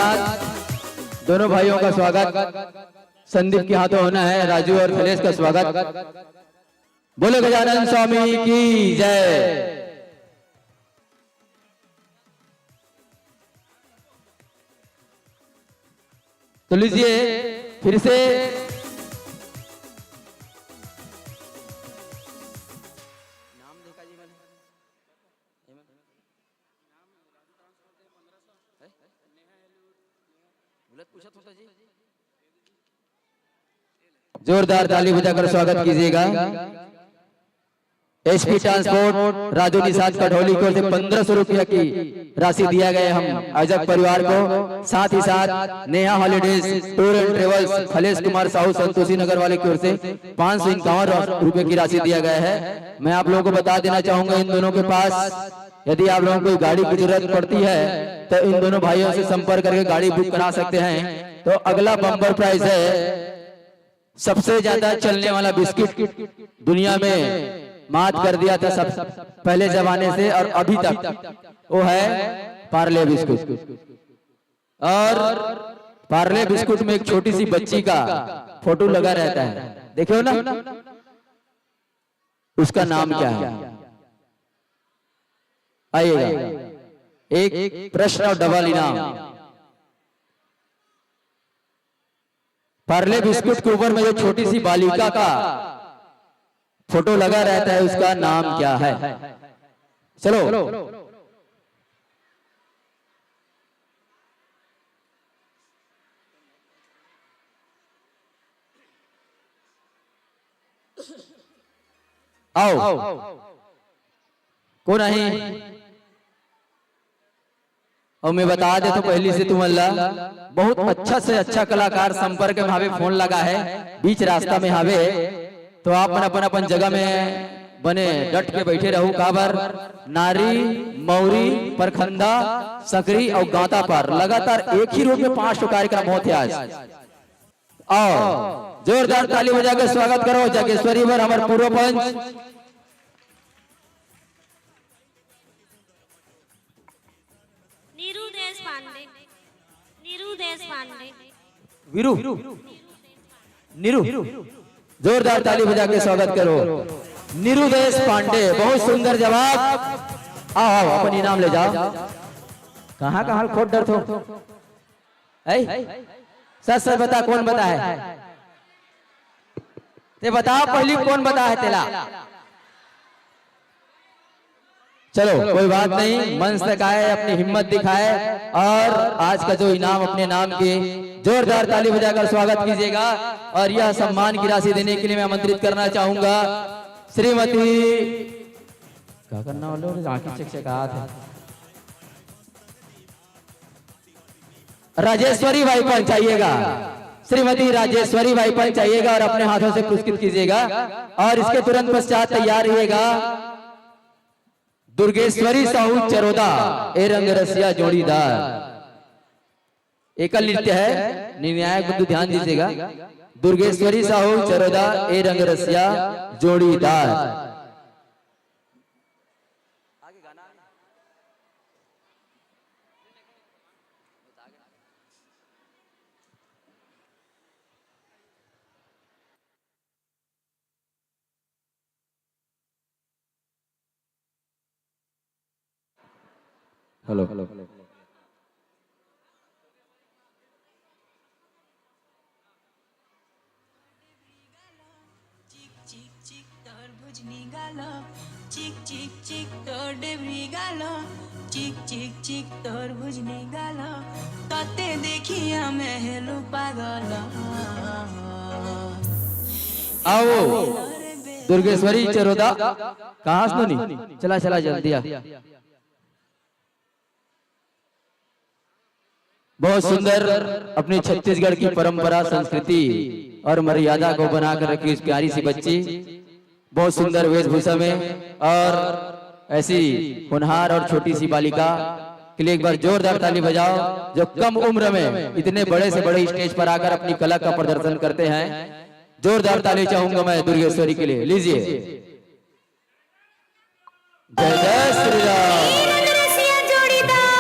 दोनों भाइयों का स्वागत संदीप के हाथों होना है। राजू और खलेश का स्वागत। बोलो गजानन स्वामी की जय। तो लीजिए, फिर से नाम देखा जी मैंने। जोरदार ताली बजाकर स्वागत कीजिएगा। एसपी ट्रांसपोर्ट राजू निषाद कठौली की ओर से पन्द्रह सौ रुपया की राशि दिया गया है हम आयोजक परिवार को। साथ ही साथ Neha holidays tour and travels Khalesh Kumar Sahu Santoshi Nagar वाले की ओर से पाँच सौ इक्यावन रुपये की राशि दिया गया है। मैं आप लोगों को बता देना चाहूंगा, इन दोनों के पास यदि आप लोगों को कोई गाड़ी की जरूरत पड़ती है तो इन दोनों भाइयों से संपर्क करके गाड़ी बुक करा सकते हैं। तो अगला बम्पर प्राइज है सबसे ज्यादा चलने वाला बिस्किट, दुनिया में मात कर दिया था सब पहले जमाने से और अभी तक, वो है पार्ले बिस्कुट। और पार्ले बिस्कुट में एक छोटी सी बच्ची का फोटो लगा रहता है, देखे हो ना? उसका नाम क्या है? आइएगा, एक प्रश्न और डबल इनाम। पार्ले बिस्कुट के ऊपर में जो छोटी सी बालिका का फोटो लगा रहता है, उसका नाम क्या है? चलो, आओ, कोन आही? अउ मैं बता देथों पहिली से तुमन ला, बहुत अच्छा से अच्छा कलाकार संपर्क में हावे, फोन लगा है, बीच रास्ता में हावे, तो आप मन अपन अपन जगह में बने डट के बैठे रहू। काबर नारी, मौरी, परखंदा, सकरी अउ गांता पर लगातार एक ही रूप में पांच ठो कार्यक्रम होथे आज। आओ, जोरदार ताली बजा के स्वागत करो जागेश्वरी बर, हमर पूर्व पंच। नीरू देश पांडे, नीरू देश पांडे। वीरू, नीरू, जोरदार ताली बजा के स्वागत करो नीरू देश पांडे। बहुत सुंदर जवाब। आओ, आओ, अपन इनाम ले जाओ। कहाँ कहाँ खोट डरथो? ऐ, सच सच बता, कौन बता है? ते बता पहली, कौन बता है तेला? चलो, कोई बात नहीं, मंच तक आए, अपनी हिम्मत दिखाए और आज का जो इनाम अपने नाम के जोरदार ताली बजाकर स्वागत कीजिएगा। और यह सम्मान की राशि देने के लिए मैं आमंत्रित करना चाहूंगा श्रीमती, क्या करना वाले, आंखें चकचकात है। राजेश्वरी बाई पंच आइएगा, श्रीमती राजेश्वरी बाई पंच आइएगा और अपने हाथों से पुरस्कृत कीजिएगा। और इसके तुरंत पश्चात तैयार रहिएगा दुर्गेश्वरी साहू चरोदा, ए रंग रसिया जोड़ीदार। एकल नृत्य है, निर्णायक बंधु ध्यान दीजिएगा। दुर्गेश्वरी साहू चरोदा, ए रंग रसिया जोड़ीदार। हेलो। चिक चिक चिक तोर भुजनी गालो, चिक चिक चिक तोर डेबरी गालो, चिक चिक चिक तोर भुजनी गालो, तते देखिया मैं हेलू पागल। आओ, दुर्गेश्वरी चरोदा, कहाँ से नोनी? चला, चला, जल्दी आ। बहुत सुंदर, अपनी छत्तीसगढ़ की परंपरा, संस्कृति और मर्यादा को बनाकर रखी इस प्यारी सी बच्ची, बहुत सुंदर वेशभूषा में, और ऐसी होनहार और छोटी सी बालिका के लिए एक बार जोरदार ताली बजाओ, जो कम उम्र में इतने बड़े से बड़े स्टेज पर आकर अपनी कला का प्रदर्शन करते हैं। जोरदार ताली चाहूंगा मैं दुर्गेश्वरी के लिए, लीजिए। जय जय श्री राम। ए रंग रसिया जोड़ीदार।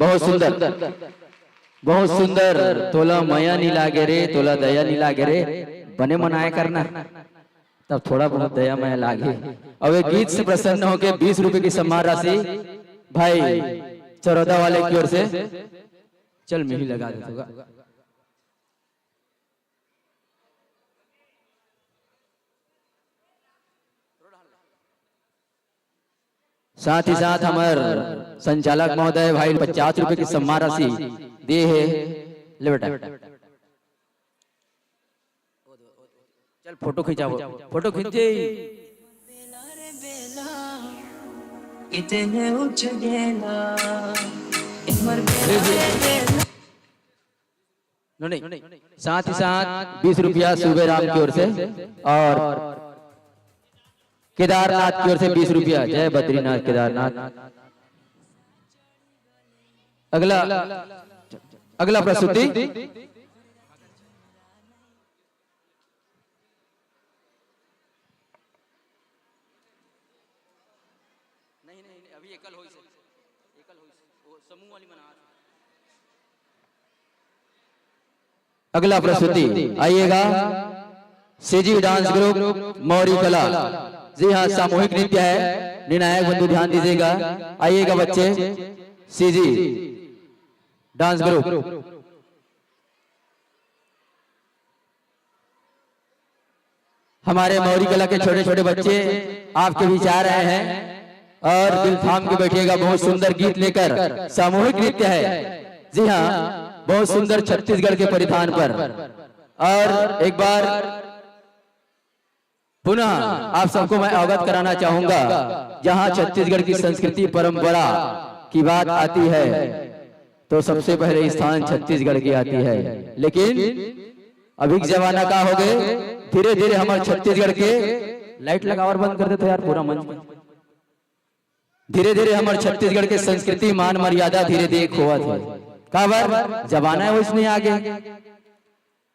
बहुत सुंदर, बहुत सुंदर। तोला मया नी लागे रे, तोला दया नी लागे रे, बने मनाए करना, तब थोड़ा बहुत दया मया लागे। अब एक गीत से प्रसन्न होके बीस रुपए की सम्मान राशि भाई चरौदा वाले की ओर से, चल मिही लगा दे तोला। साथ ही साथ हमर संचालक महोदय भाई पचास रुपए की सम्मान राशि दिए हे। ले बेटा, चल फोटो खिंचाओ, फोटो खींचे। इतने उठ गेला, एक बार बेला रे बेला। नहीं, साथ ही साथ बीस रुपया सूबे राम की ओर से और केदारनाथ की ओर से बीस रुपया। जय बद्रीनाथ केदारनाथ। अगला, अगला प्रस्तुति। नहीं, नहीं, नहीं, अभी एकल होइस हे, एकल होइस हे, वो समूह वाली मना। अगला प्रस्तुति आइएगा, सीजी डांस ग्रुप मौरी कला। जी हाँ, सामूहिक नृत्य है, निर्णायक बंधु ध्यान दीजिएगा। आइएगा बच्चे, सीजी डांस ग्रुप। हमारे मौरी कला के छोटे छोटे बच्चे आपके बीच आ रहे हैं और दिल थाम के बैठिएगा। बहुत सुंदर गीत लेकर सामूहिक नृत्य है। जी हाँ, बहुत सुंदर छत्तीसगढ़ के परिधान पर। और एक बार पुनः आप सबको मैं अवगत कराना चाहूंगा, जहां छत्तीसगढ़ की संस्कृति परंपरा की बात आती है तो सबसे पहले स्थान छत्तीसगढ़ की आती है। लेकिन अभी के जमाना का हो गए, धीरे धीरे हमर छत्तीसगढ़ के, लाइट लगावर बंद कर देते यार पूरा मंच में। धीरे धीरे हमर छत्तीसगढ़ के संस्कृति मान मर्यादा धीरे धीरे खोवत हे। काबर? जमाना वैसने आगे।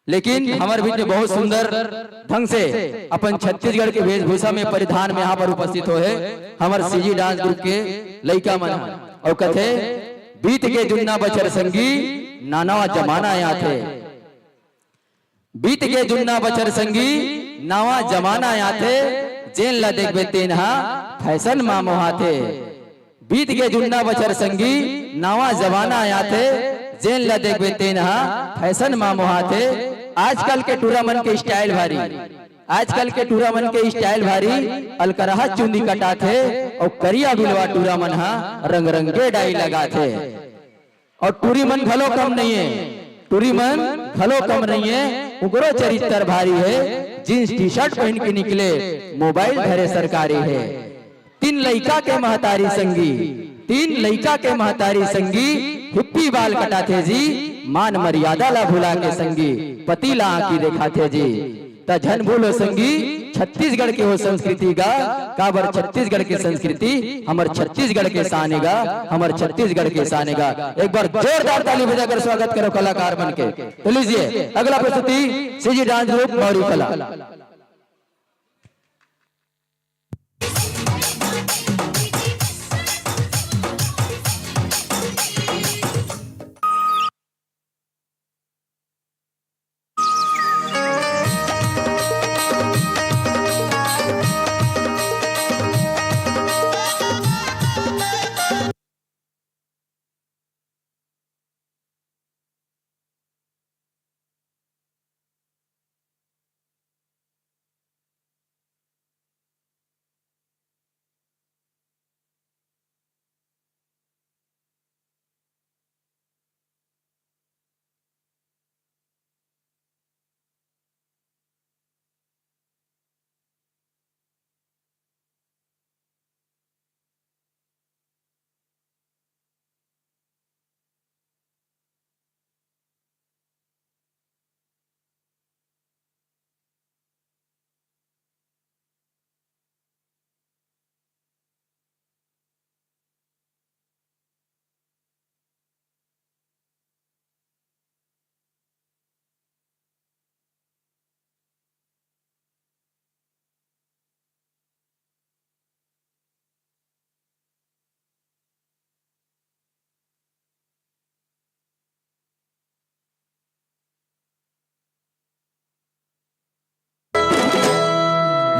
लेकिन हमर बीच में बहुत सुंदर ढंग से अपन छत्तीसगढ़ के वेशभूषा में परिधान में यहाँ पर उपस्थित होए हे हमर सीजी डांस ग्रुप के लइका मन ह। और कथे, बीत के जुन्ना बछर संगी, नाना जमाना आथे। बीत के जुन्ना बछर संगी, नावा जमाना आथे, जेन ला देखबे तेन हा फैशन मा मोहाथे। बीत के जुन्ना बछर संगी, नावा जमाना आथे, जेन ला देखबे तेन हा फैशन मा मोहाथे। आजकल के टूरा मन के स्टाइल भारी, आजकल के टूरा मन के स्टाइल भारी, अलकरहा चुंदी कटाथे, अउ करिया बिलवा टूरा मन हा रंग रंगे डाई लगाथे। और टूरी मन घलो कम नहीं है, टूरी मन घलो कम नहीं है, उकरो चरित्र भारी है। जींस टी शर्ट पहन के निकले, मोबाइल धरे सरकारी है। तीन लइका के महतारी संगी, तीन लइका के महतारी संगी, हिप्पी बाल कटाथे जी, मान मर्यादा ला भुला के संगी, पति ला आंखी देखाथे जी। त झन भूलो संगी, छत्तीसगढ़ के हो संस्कृति गा, काबर छत्तीसगढ़ के संस्कृति हमर छत्तीसगढ़ के शान गा, हमर छत्तीसगढ़ के शान गा। एक बार जोरदार ताली बजाकर स्वागत करो कलाकार मन के। तो लीजिए अगला प्रस्तुति, सीजी डांस ग्रुप मौरी कला।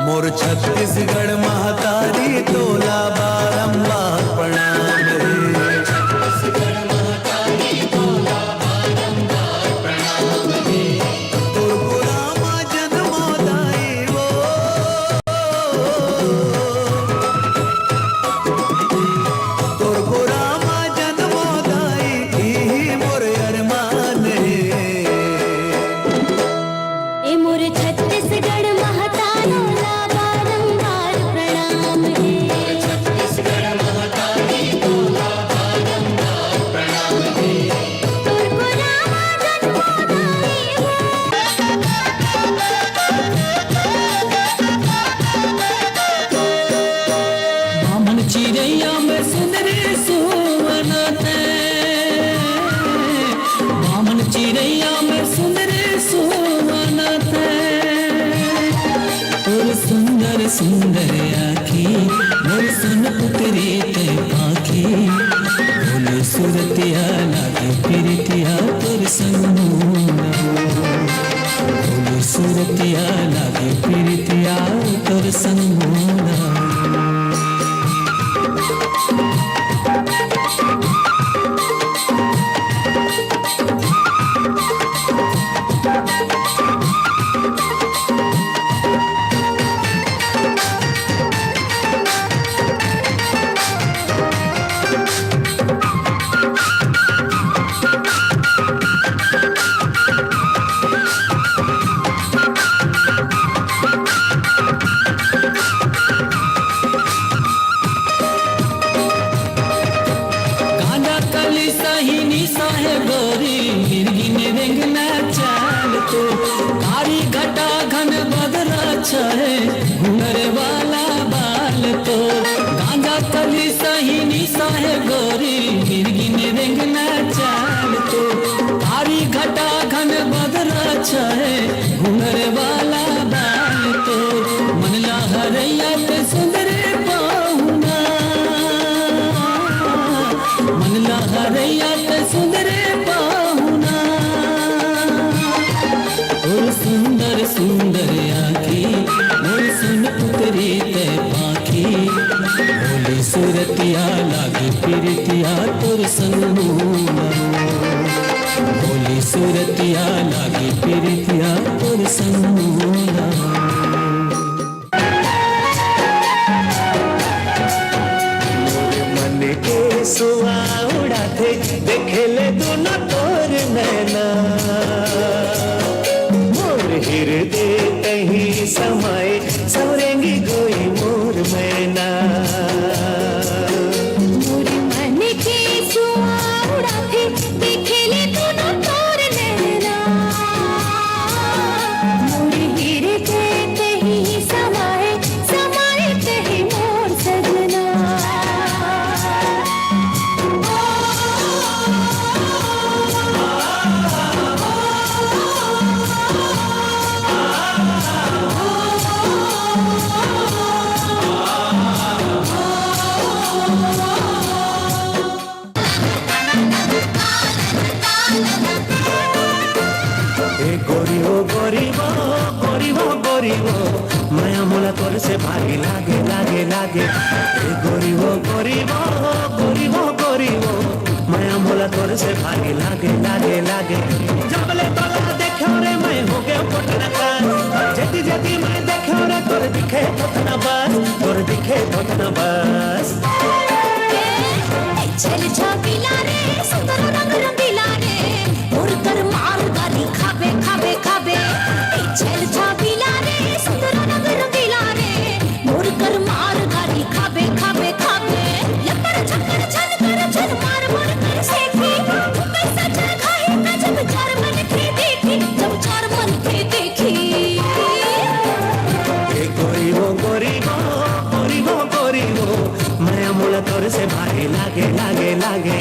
मोर छत्तीसगढ़ महतारी तोला बारंबार प्रणाम हे। तोर गोरा मा जन्मो दाई वो, तोर गोरा मा जन्मो दाई, इही मोर अरमान हे। ए मोर छत्तीसगढ़ महतारो ला बारंबार प्रणाम हे। छत्तीसगढ़ महतारी तोला बारंबार प्रणाम हे। तोर गोरा मा जन्मो दाई हे। बामन चिरैया में सुंदरी सुवनते, बामन चिरैया में सुंदरी सुवनते। तोर सुंदर सुंदर आँखी, मोर सन पुतरी ते पाखी। बोले सुरतिया लागे प्रीतिया तोर संग मोरा। बोले सुरतिया लागे प्रीतिया तोर संग मोरा। गांजा कली सही निशा हे गोरी, मिर्गी में रेंगना चाल तो। कारी घटा घन बदरा छाए, घुंघर वाला बाल तो। गांजा कली सही निशा हे गोरी, मिर्गी में रेंगना चाल तो। कारी घटा घन बदरा छाए, घुंघर वाला बाल तो। मन ला हरैया ते सुंदर पाहुना, मन ला हरैया ते सुंदर पाहुना। तोर सुंदर सुंदर आँखी, मोर सन पुतरी ते पाखी। बोले सुरतिया लागे प्रीतिया तोर संग मोरा। बोले सुरतिया लागे प्रीतिया तोर संग मोरा। मोर मन के सुआ उड़ाथे, देखे ले दुनो तोर नैना। मोर हिरदे तही समाए, सवरेंगी गोई मोर मैना। मोर मन के सुआ उड़ाथे, देखे ले दुनो तोर नैना। मोर हिरदे तही समाए, समाए तही मोर सजना। ए गोरी वो, गोरी वो, गोरी वो, गोरी वो, मया मोला तोर से भारी लागे, लागे, लागे। ए गोरी वो, गोरी वो, गोरी वो, गोरी वो, मया मोला तोर से भारी लागे, लागे, लागे। जब ले तोला देख्यो रे, मैं हो गयो कोटना का। जेती जेती मैं देख्यो रे, तोर दिखे थोथना बस, तोर दिखे थोथना बस। ए, चल छबिला रे, सुंदर रंग रंगीला रे, मोर कर मार गारी खाबे, खाबे, खाबे। ए, चल छबिला रे, सुंदर रंग रंगीला रे, मोर कर मार गारी खाबे, खाबे, खाबे। लपड़ छपड़ छन कर छन मार मार कर सेखी, तू कैसा चल खाही का जब चार मन थे देखी, जब चार मन थे देखी। ए गोरी वो, गोरी वो, गोरी वो, गोरी वो, मया मोला तोर से भारी लागे, लागे, लागे।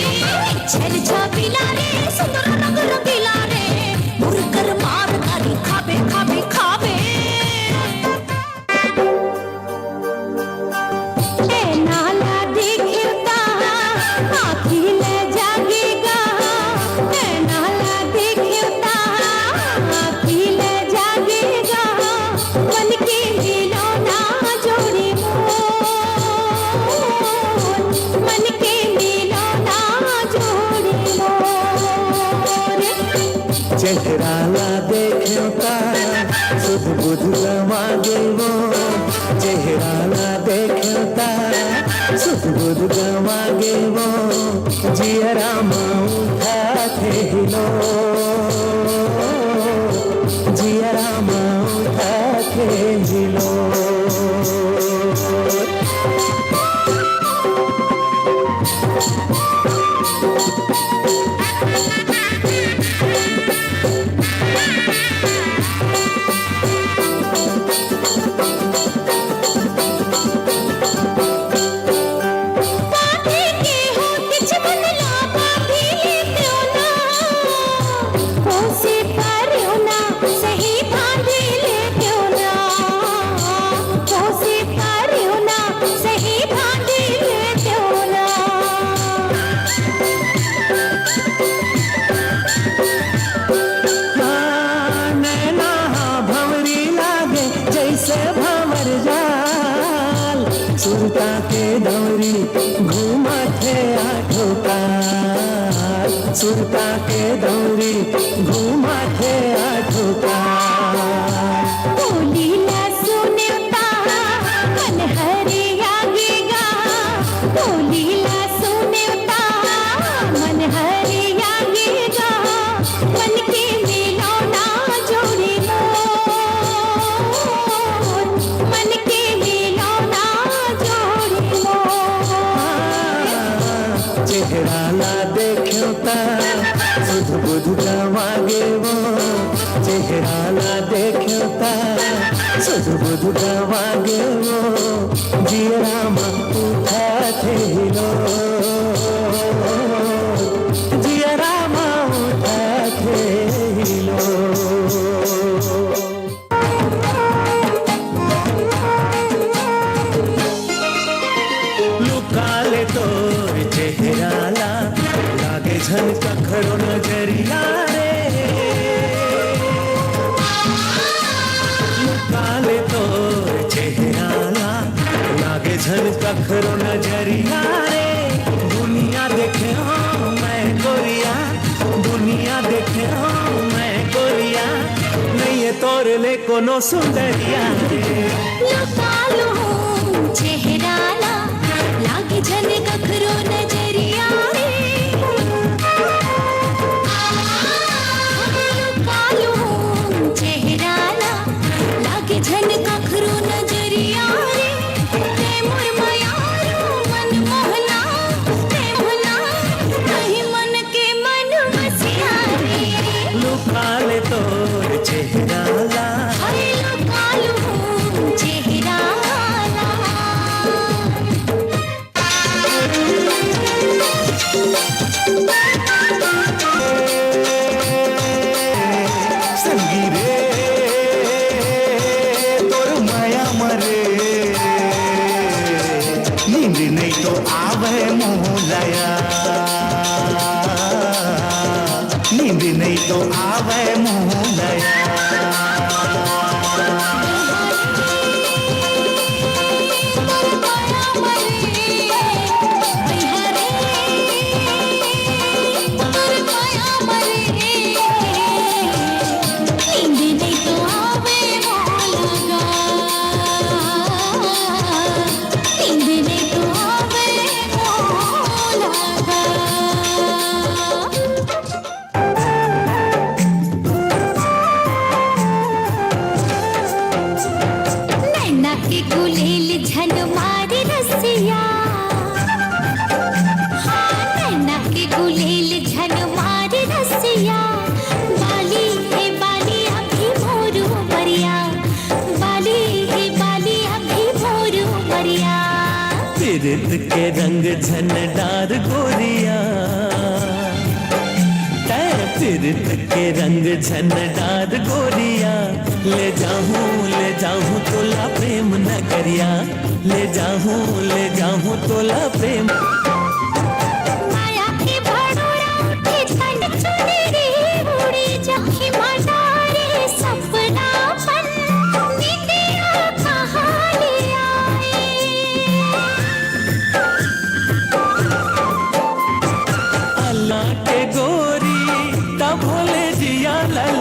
छल छबिला रे, सुंदर रंग रंगीला रे, मुरकर मार गारी खाबे, खाबे, खाबे। ए चेहरा ला देखेंव ता सुध बुध गंवा गे वो, चेहरा ला देखेंव ता सुध बुध गंवा गे वो, जियरा मा उठथे हिलोर, जियरा मा उठथे हिलोर। हाँ, नैना हा भंवरी लागे, जैसे भंवर जाल। सुरता के दौरी घूमथे आठो काल, सुरता के दौरी घूमथे आठो काल। बोली ला सुनेव ता मन हरिया गे गा, बोली ला सुनेव ता मन हरिया गे गा, मन के मिलौना जोड़ी मोर, मन के मिलौना जोड़ी मोर। चेहरा ला देखेंव ता सुध बुध गंवा गे वो, चेहरा ला देखेंव ता सुध बुध गंवा गे वो, जियरा मा उठथे हिलोर, जियरा मा उठथे हिलोर। लुका ले तोर चेहरा ला, लागे झन कखरो नजरिया रे। लुका ले तोर चेहरा ला, लागे झन कखरो नजरिया रे। दुनिया देखेंव मैं गोरिया, दुनिया देखेंव मैं गोरिया, नइये तोर ले कोनो सुंदरिया रे। लुका लूं चेहरा ला, लागे झन कखरो नजरिया रे। लुका लूं चेहरा ला, लागे झन कखरो नजरिया रे। ते मोर मयारू मन मोहना, ते मोहना, कहीं मन के मन बसिया रे। लुका ले तोर चेहरा ला। हाय लुका लूं चेहरा ला। संगी रे, तोर माया मरे, नींद नहीं तो आवे मोला यार, नींद नहीं तो आवे मोला यार। नैना के गुलेल झन मारे रसिया, हाँ, नैना के गुलेल झन मारे रसिया, बाली हे बाली अभी मोर उमरिया, बाली हे बाली अभी मोर उमरिया। पीरित के रंग झन डार गोरिया, तै पीरित के रंग झन डार गोरिया, ले जाहूं, ले जाहूं तोला प्रेम नगरिया, ले जाहूं, ले जाहूं तोला प्रेम। माया के भड़ोड़ा उठे तन चुनरी उड़े जाही मनारे सपना पन निंदिया कहानी आए। अल्लाह के गोरी तब भोले जिया लग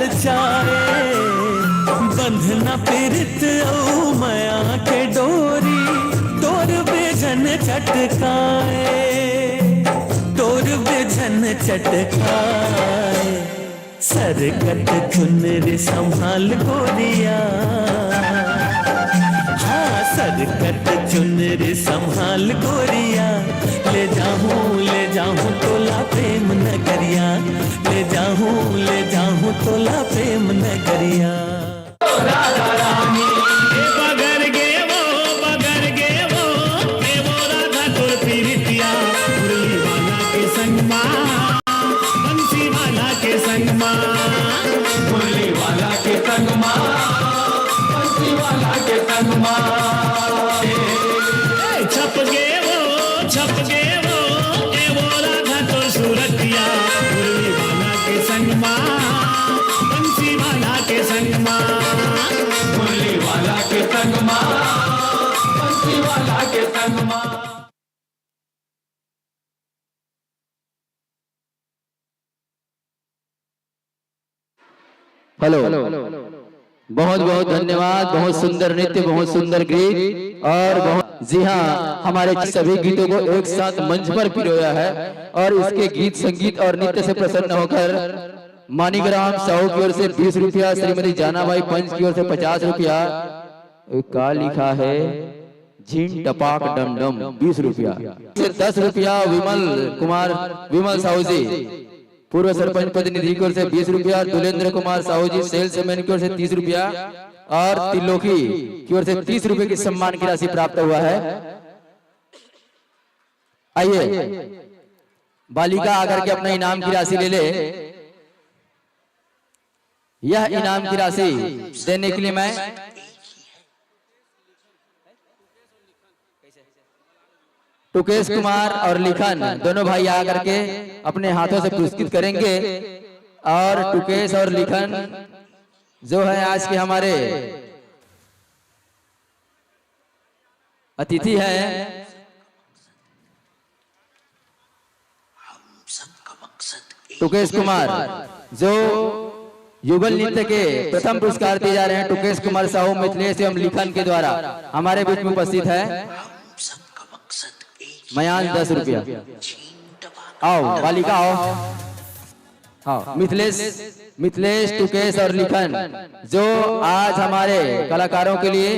बंधना पीरित अऊ मया के डोरी, तोर बेजन चटकाए, तोर बेजन चटकाए। सरकत चुनरी संभाल गोरिया, हाँ, सरकत चुनरी संभाल गोरिया, ले जाहूँ, ले जाहूँ तोला प्रेम नगरिया, ले जाहूँ, ले जाहूँ तोला प्रेम नगरिया। राधा रानी, ए बगर गे वो, बगर गे वो, ए वो राधा तोर पीरितिया, मुरली वाला के संग मा, बंसी वाला के संग मा, मुरली वाला के संग मा, बंसी वाला के संग मा। ए, छप गे वो, छप गे वो, ए वो राधा तोर सूरतिया, मुरली वाला के संग मा, बंसी वाला के संग मा, मुरली वाला के संग मा, बंसी वाला के संग मा। हेलो, बहुत बहुत धन्यवाद। बहुत सुंदर नृत्य, बहुत सुंदर गीत और बहुत, जी हाँ, हमारे सभी गीतों को एक साथ मंच पर पिरोया है और इसके गीत संगीत और नृत्य से प्रसन्न होकर मानिक राम साहू की ओर से बीस रुपया, श्रीमती जानाबाई पंच की ओर से पचास रुपया, का लिखा है, झिन टपाक डम डम, बीस रुपया, फिर दस रुपया विमल कुमार, विमल साहू जी, पूर्व सरपंच प्रतिनिधि की ओर से बीस रुपया, और दुलेंद्र कुमार साहू जी सेल्समैन की ओर से तीस रुपया और तिलोकी की ओर से तीस रुपये की सम्मान की राशि प्राप्त हुआ है। आइए, बालिका आकर के अपना इनाम की राशि ले ले। यह इनाम की राशि देने के लिए मैं टुकेश कुमार और लिखन दोनों भाई आकर के अपने हाथों से पुरस्कृत करेंगे। और टुकेश और लिखन जो है आज के हमारे अतिथि हैं, टुकेश कुमार, जो युगल नृत्य के प्रथम पुरस्कार दिए जा रहे हैं टुकेश कुमार साहू मिथिलेश एवं लिखन के द्वारा हमारे बीच में उपस्थित है। मयान, दस रुपया। आओ बालिका, आओ। हाँ, मिथिलेश, मिथिलेश, टुकेश और लिखन जो आज हमारे कलाकारों के लिए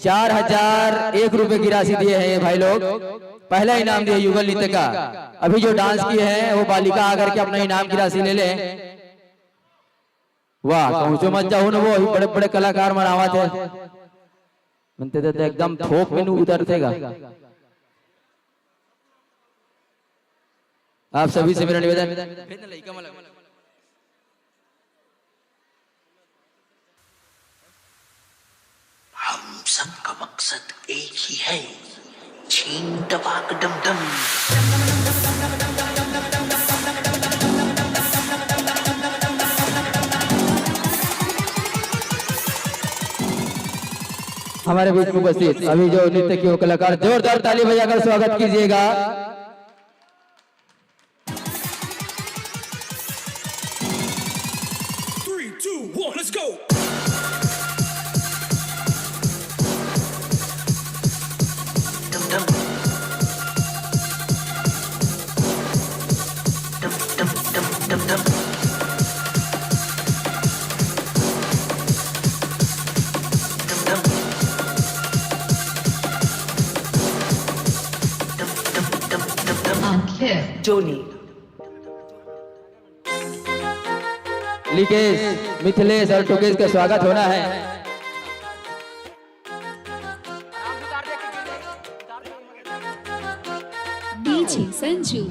चार हजार एक रुपए की राशि दिए हैं ये भाई लोग। पहला इनाम दिए युगल नृत्य का। अभी जो डांस किए हैं वो बालिका आकर के अपना इनाम की राशि ले लें। वाह, पहुंचो मत जाओ ना, वो अभी बड़े बड़े कलाकार मन आवत हे। मनते तो एकदम थोक में नू उतरतेगा। आप सभी से मेरा निवेदन, हम सबका मकसद एक ही है, छीन टपाक डम डम। हमारे बीच में उपस्थित अभी जो नृत्य की वो कलाकार, जोरदार ताली बजाकर स्वागत कीजिएगा। Three, two, one, let's go. Johnny। Likesh, Mithilesh और टुकेश का स्वागत होना है। डीजे संजू।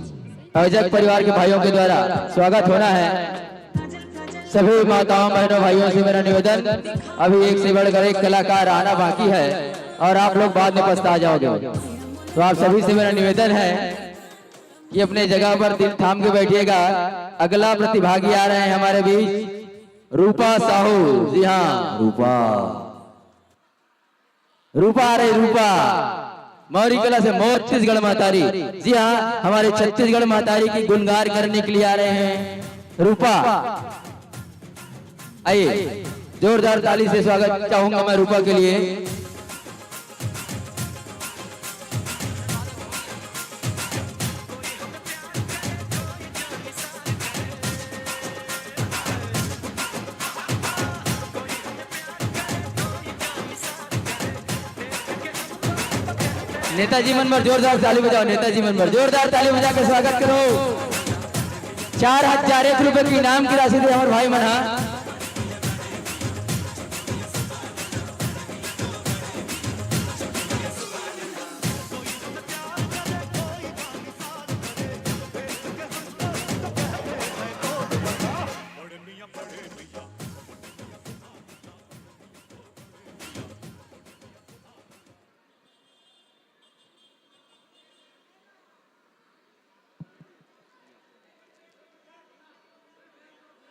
आयोजक परिवार के भाइयों के द्वारा स्वागत होना है। सभी माताओं, बहनों, भाइयों से मेरा निवेदन, अभी एक से बढ़कर एक कलाकार आना बाकी है और आप लोग बाद में पछता जाओगे। तो आप सभी से मेरा निवेदन है कि अपने जगह पर दिल थाम के बैठिएगा। अगला प्रतिभागी आ रहे हैं हमारे बीच, रूपा साहू। जी हाँ, रूपा, रूपा आ रही, रूपा। मौरी कला से मौर छत्तीसगढ़ महतारी। जी हाँ, हमारे छत्तीसगढ़ महतारी की गुणगान करने के लिए आ रहे हैं रूपा। आइए। जोरदार ताली से स्वागत चाहूंगा मैं रूपा के लिए। नेताजी मन बर जोरदार ताली बजाओ, नेताजी मन बर जोरदार ताली बजा के स्वागत करो। चार हजार एक रुपए के इनाम के राशि दे हमर भाई मन हा।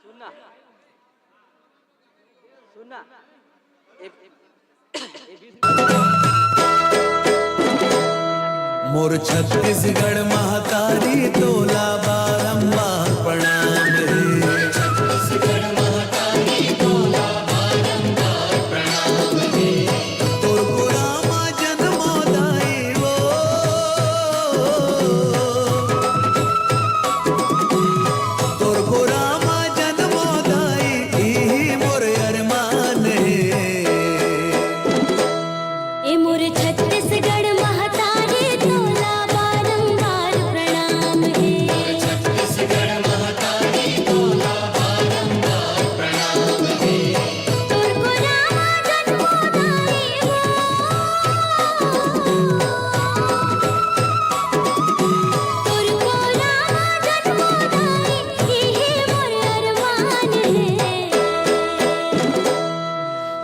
सुनना। सुनना। ए, ए, ए बीस मोर छत्तीसगढ़ महतारी तोला बारंबार प्रणाम हे। छत्तीसगढ़ महतारी तोला बारंबार प्रणाम हे। तोर गोरा मा जन्मो दाई वो। तोर गोरा मा जन्मो दाई, इही मोर अरमान हे। ए मोर छत्तीसगढ़ महतारी तोला बारंबार प्रणाम हे। छत्तीसगढ़ महतारी तोला बारंबार प्रणाम हे। तोर कोरा मा जन्मो दाई वो। तोर कोरा मा जन्मो दाई, इही मोर अरमान हे।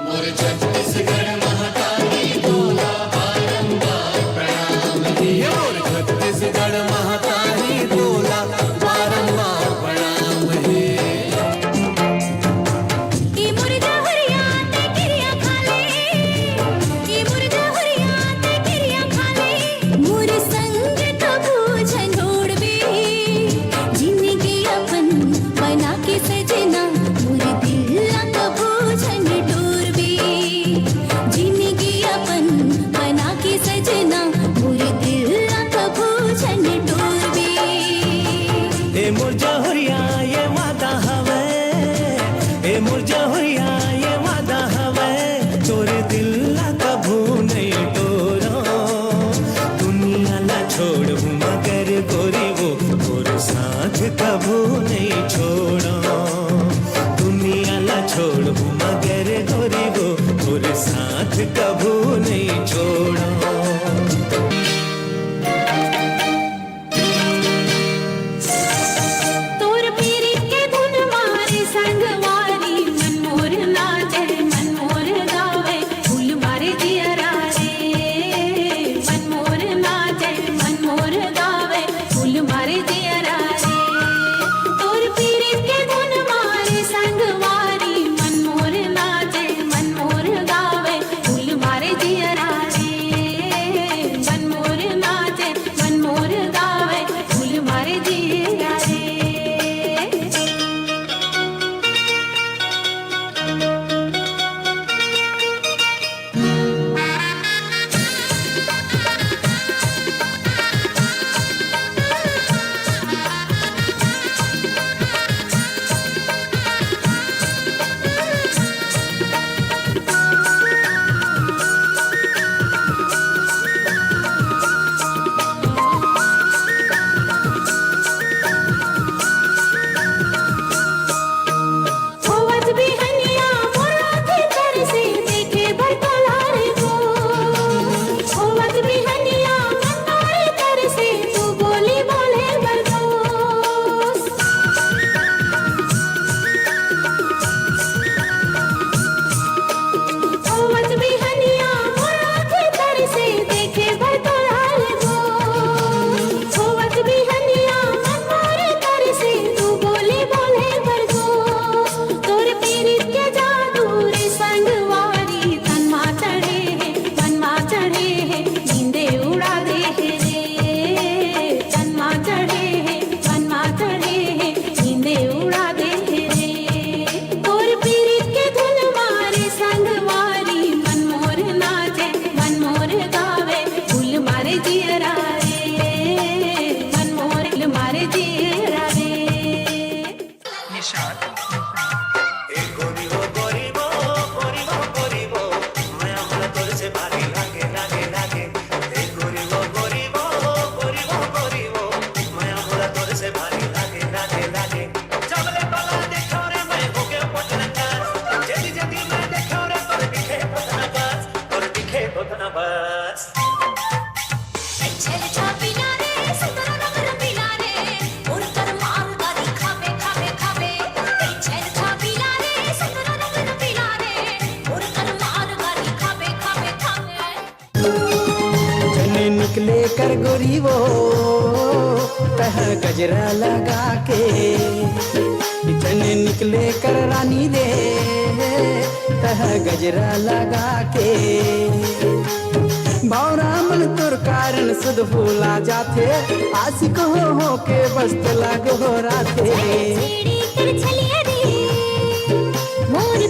मोर छत्तीसगढ़ महतारी तोला बारंबार प्रणाम हे। ये मोर छत्तीसगढ़ महतारी तोला बारंबार प्रणाम हे। ए मोर जहुरिया ते किरिया खा ले, ए मोर जहुरिया ते किरिया खा ले, मोर संग कभू झन छोड़बे, जिनगी अपन बना के सजना, मोर दिल ला कभू झन टोरबे, जिनगी अपन बना के सजना, मोर दिल ला कर गोरी वो तह गजरा लगा के, जन निकले कर रानी रे तह गजरा लगा के। भौरा मन तोर कारण सुध भूला जाथे, आशिक हो हो के बस तोला गोहराथे। छेड़ी कर छलिया रे, मोर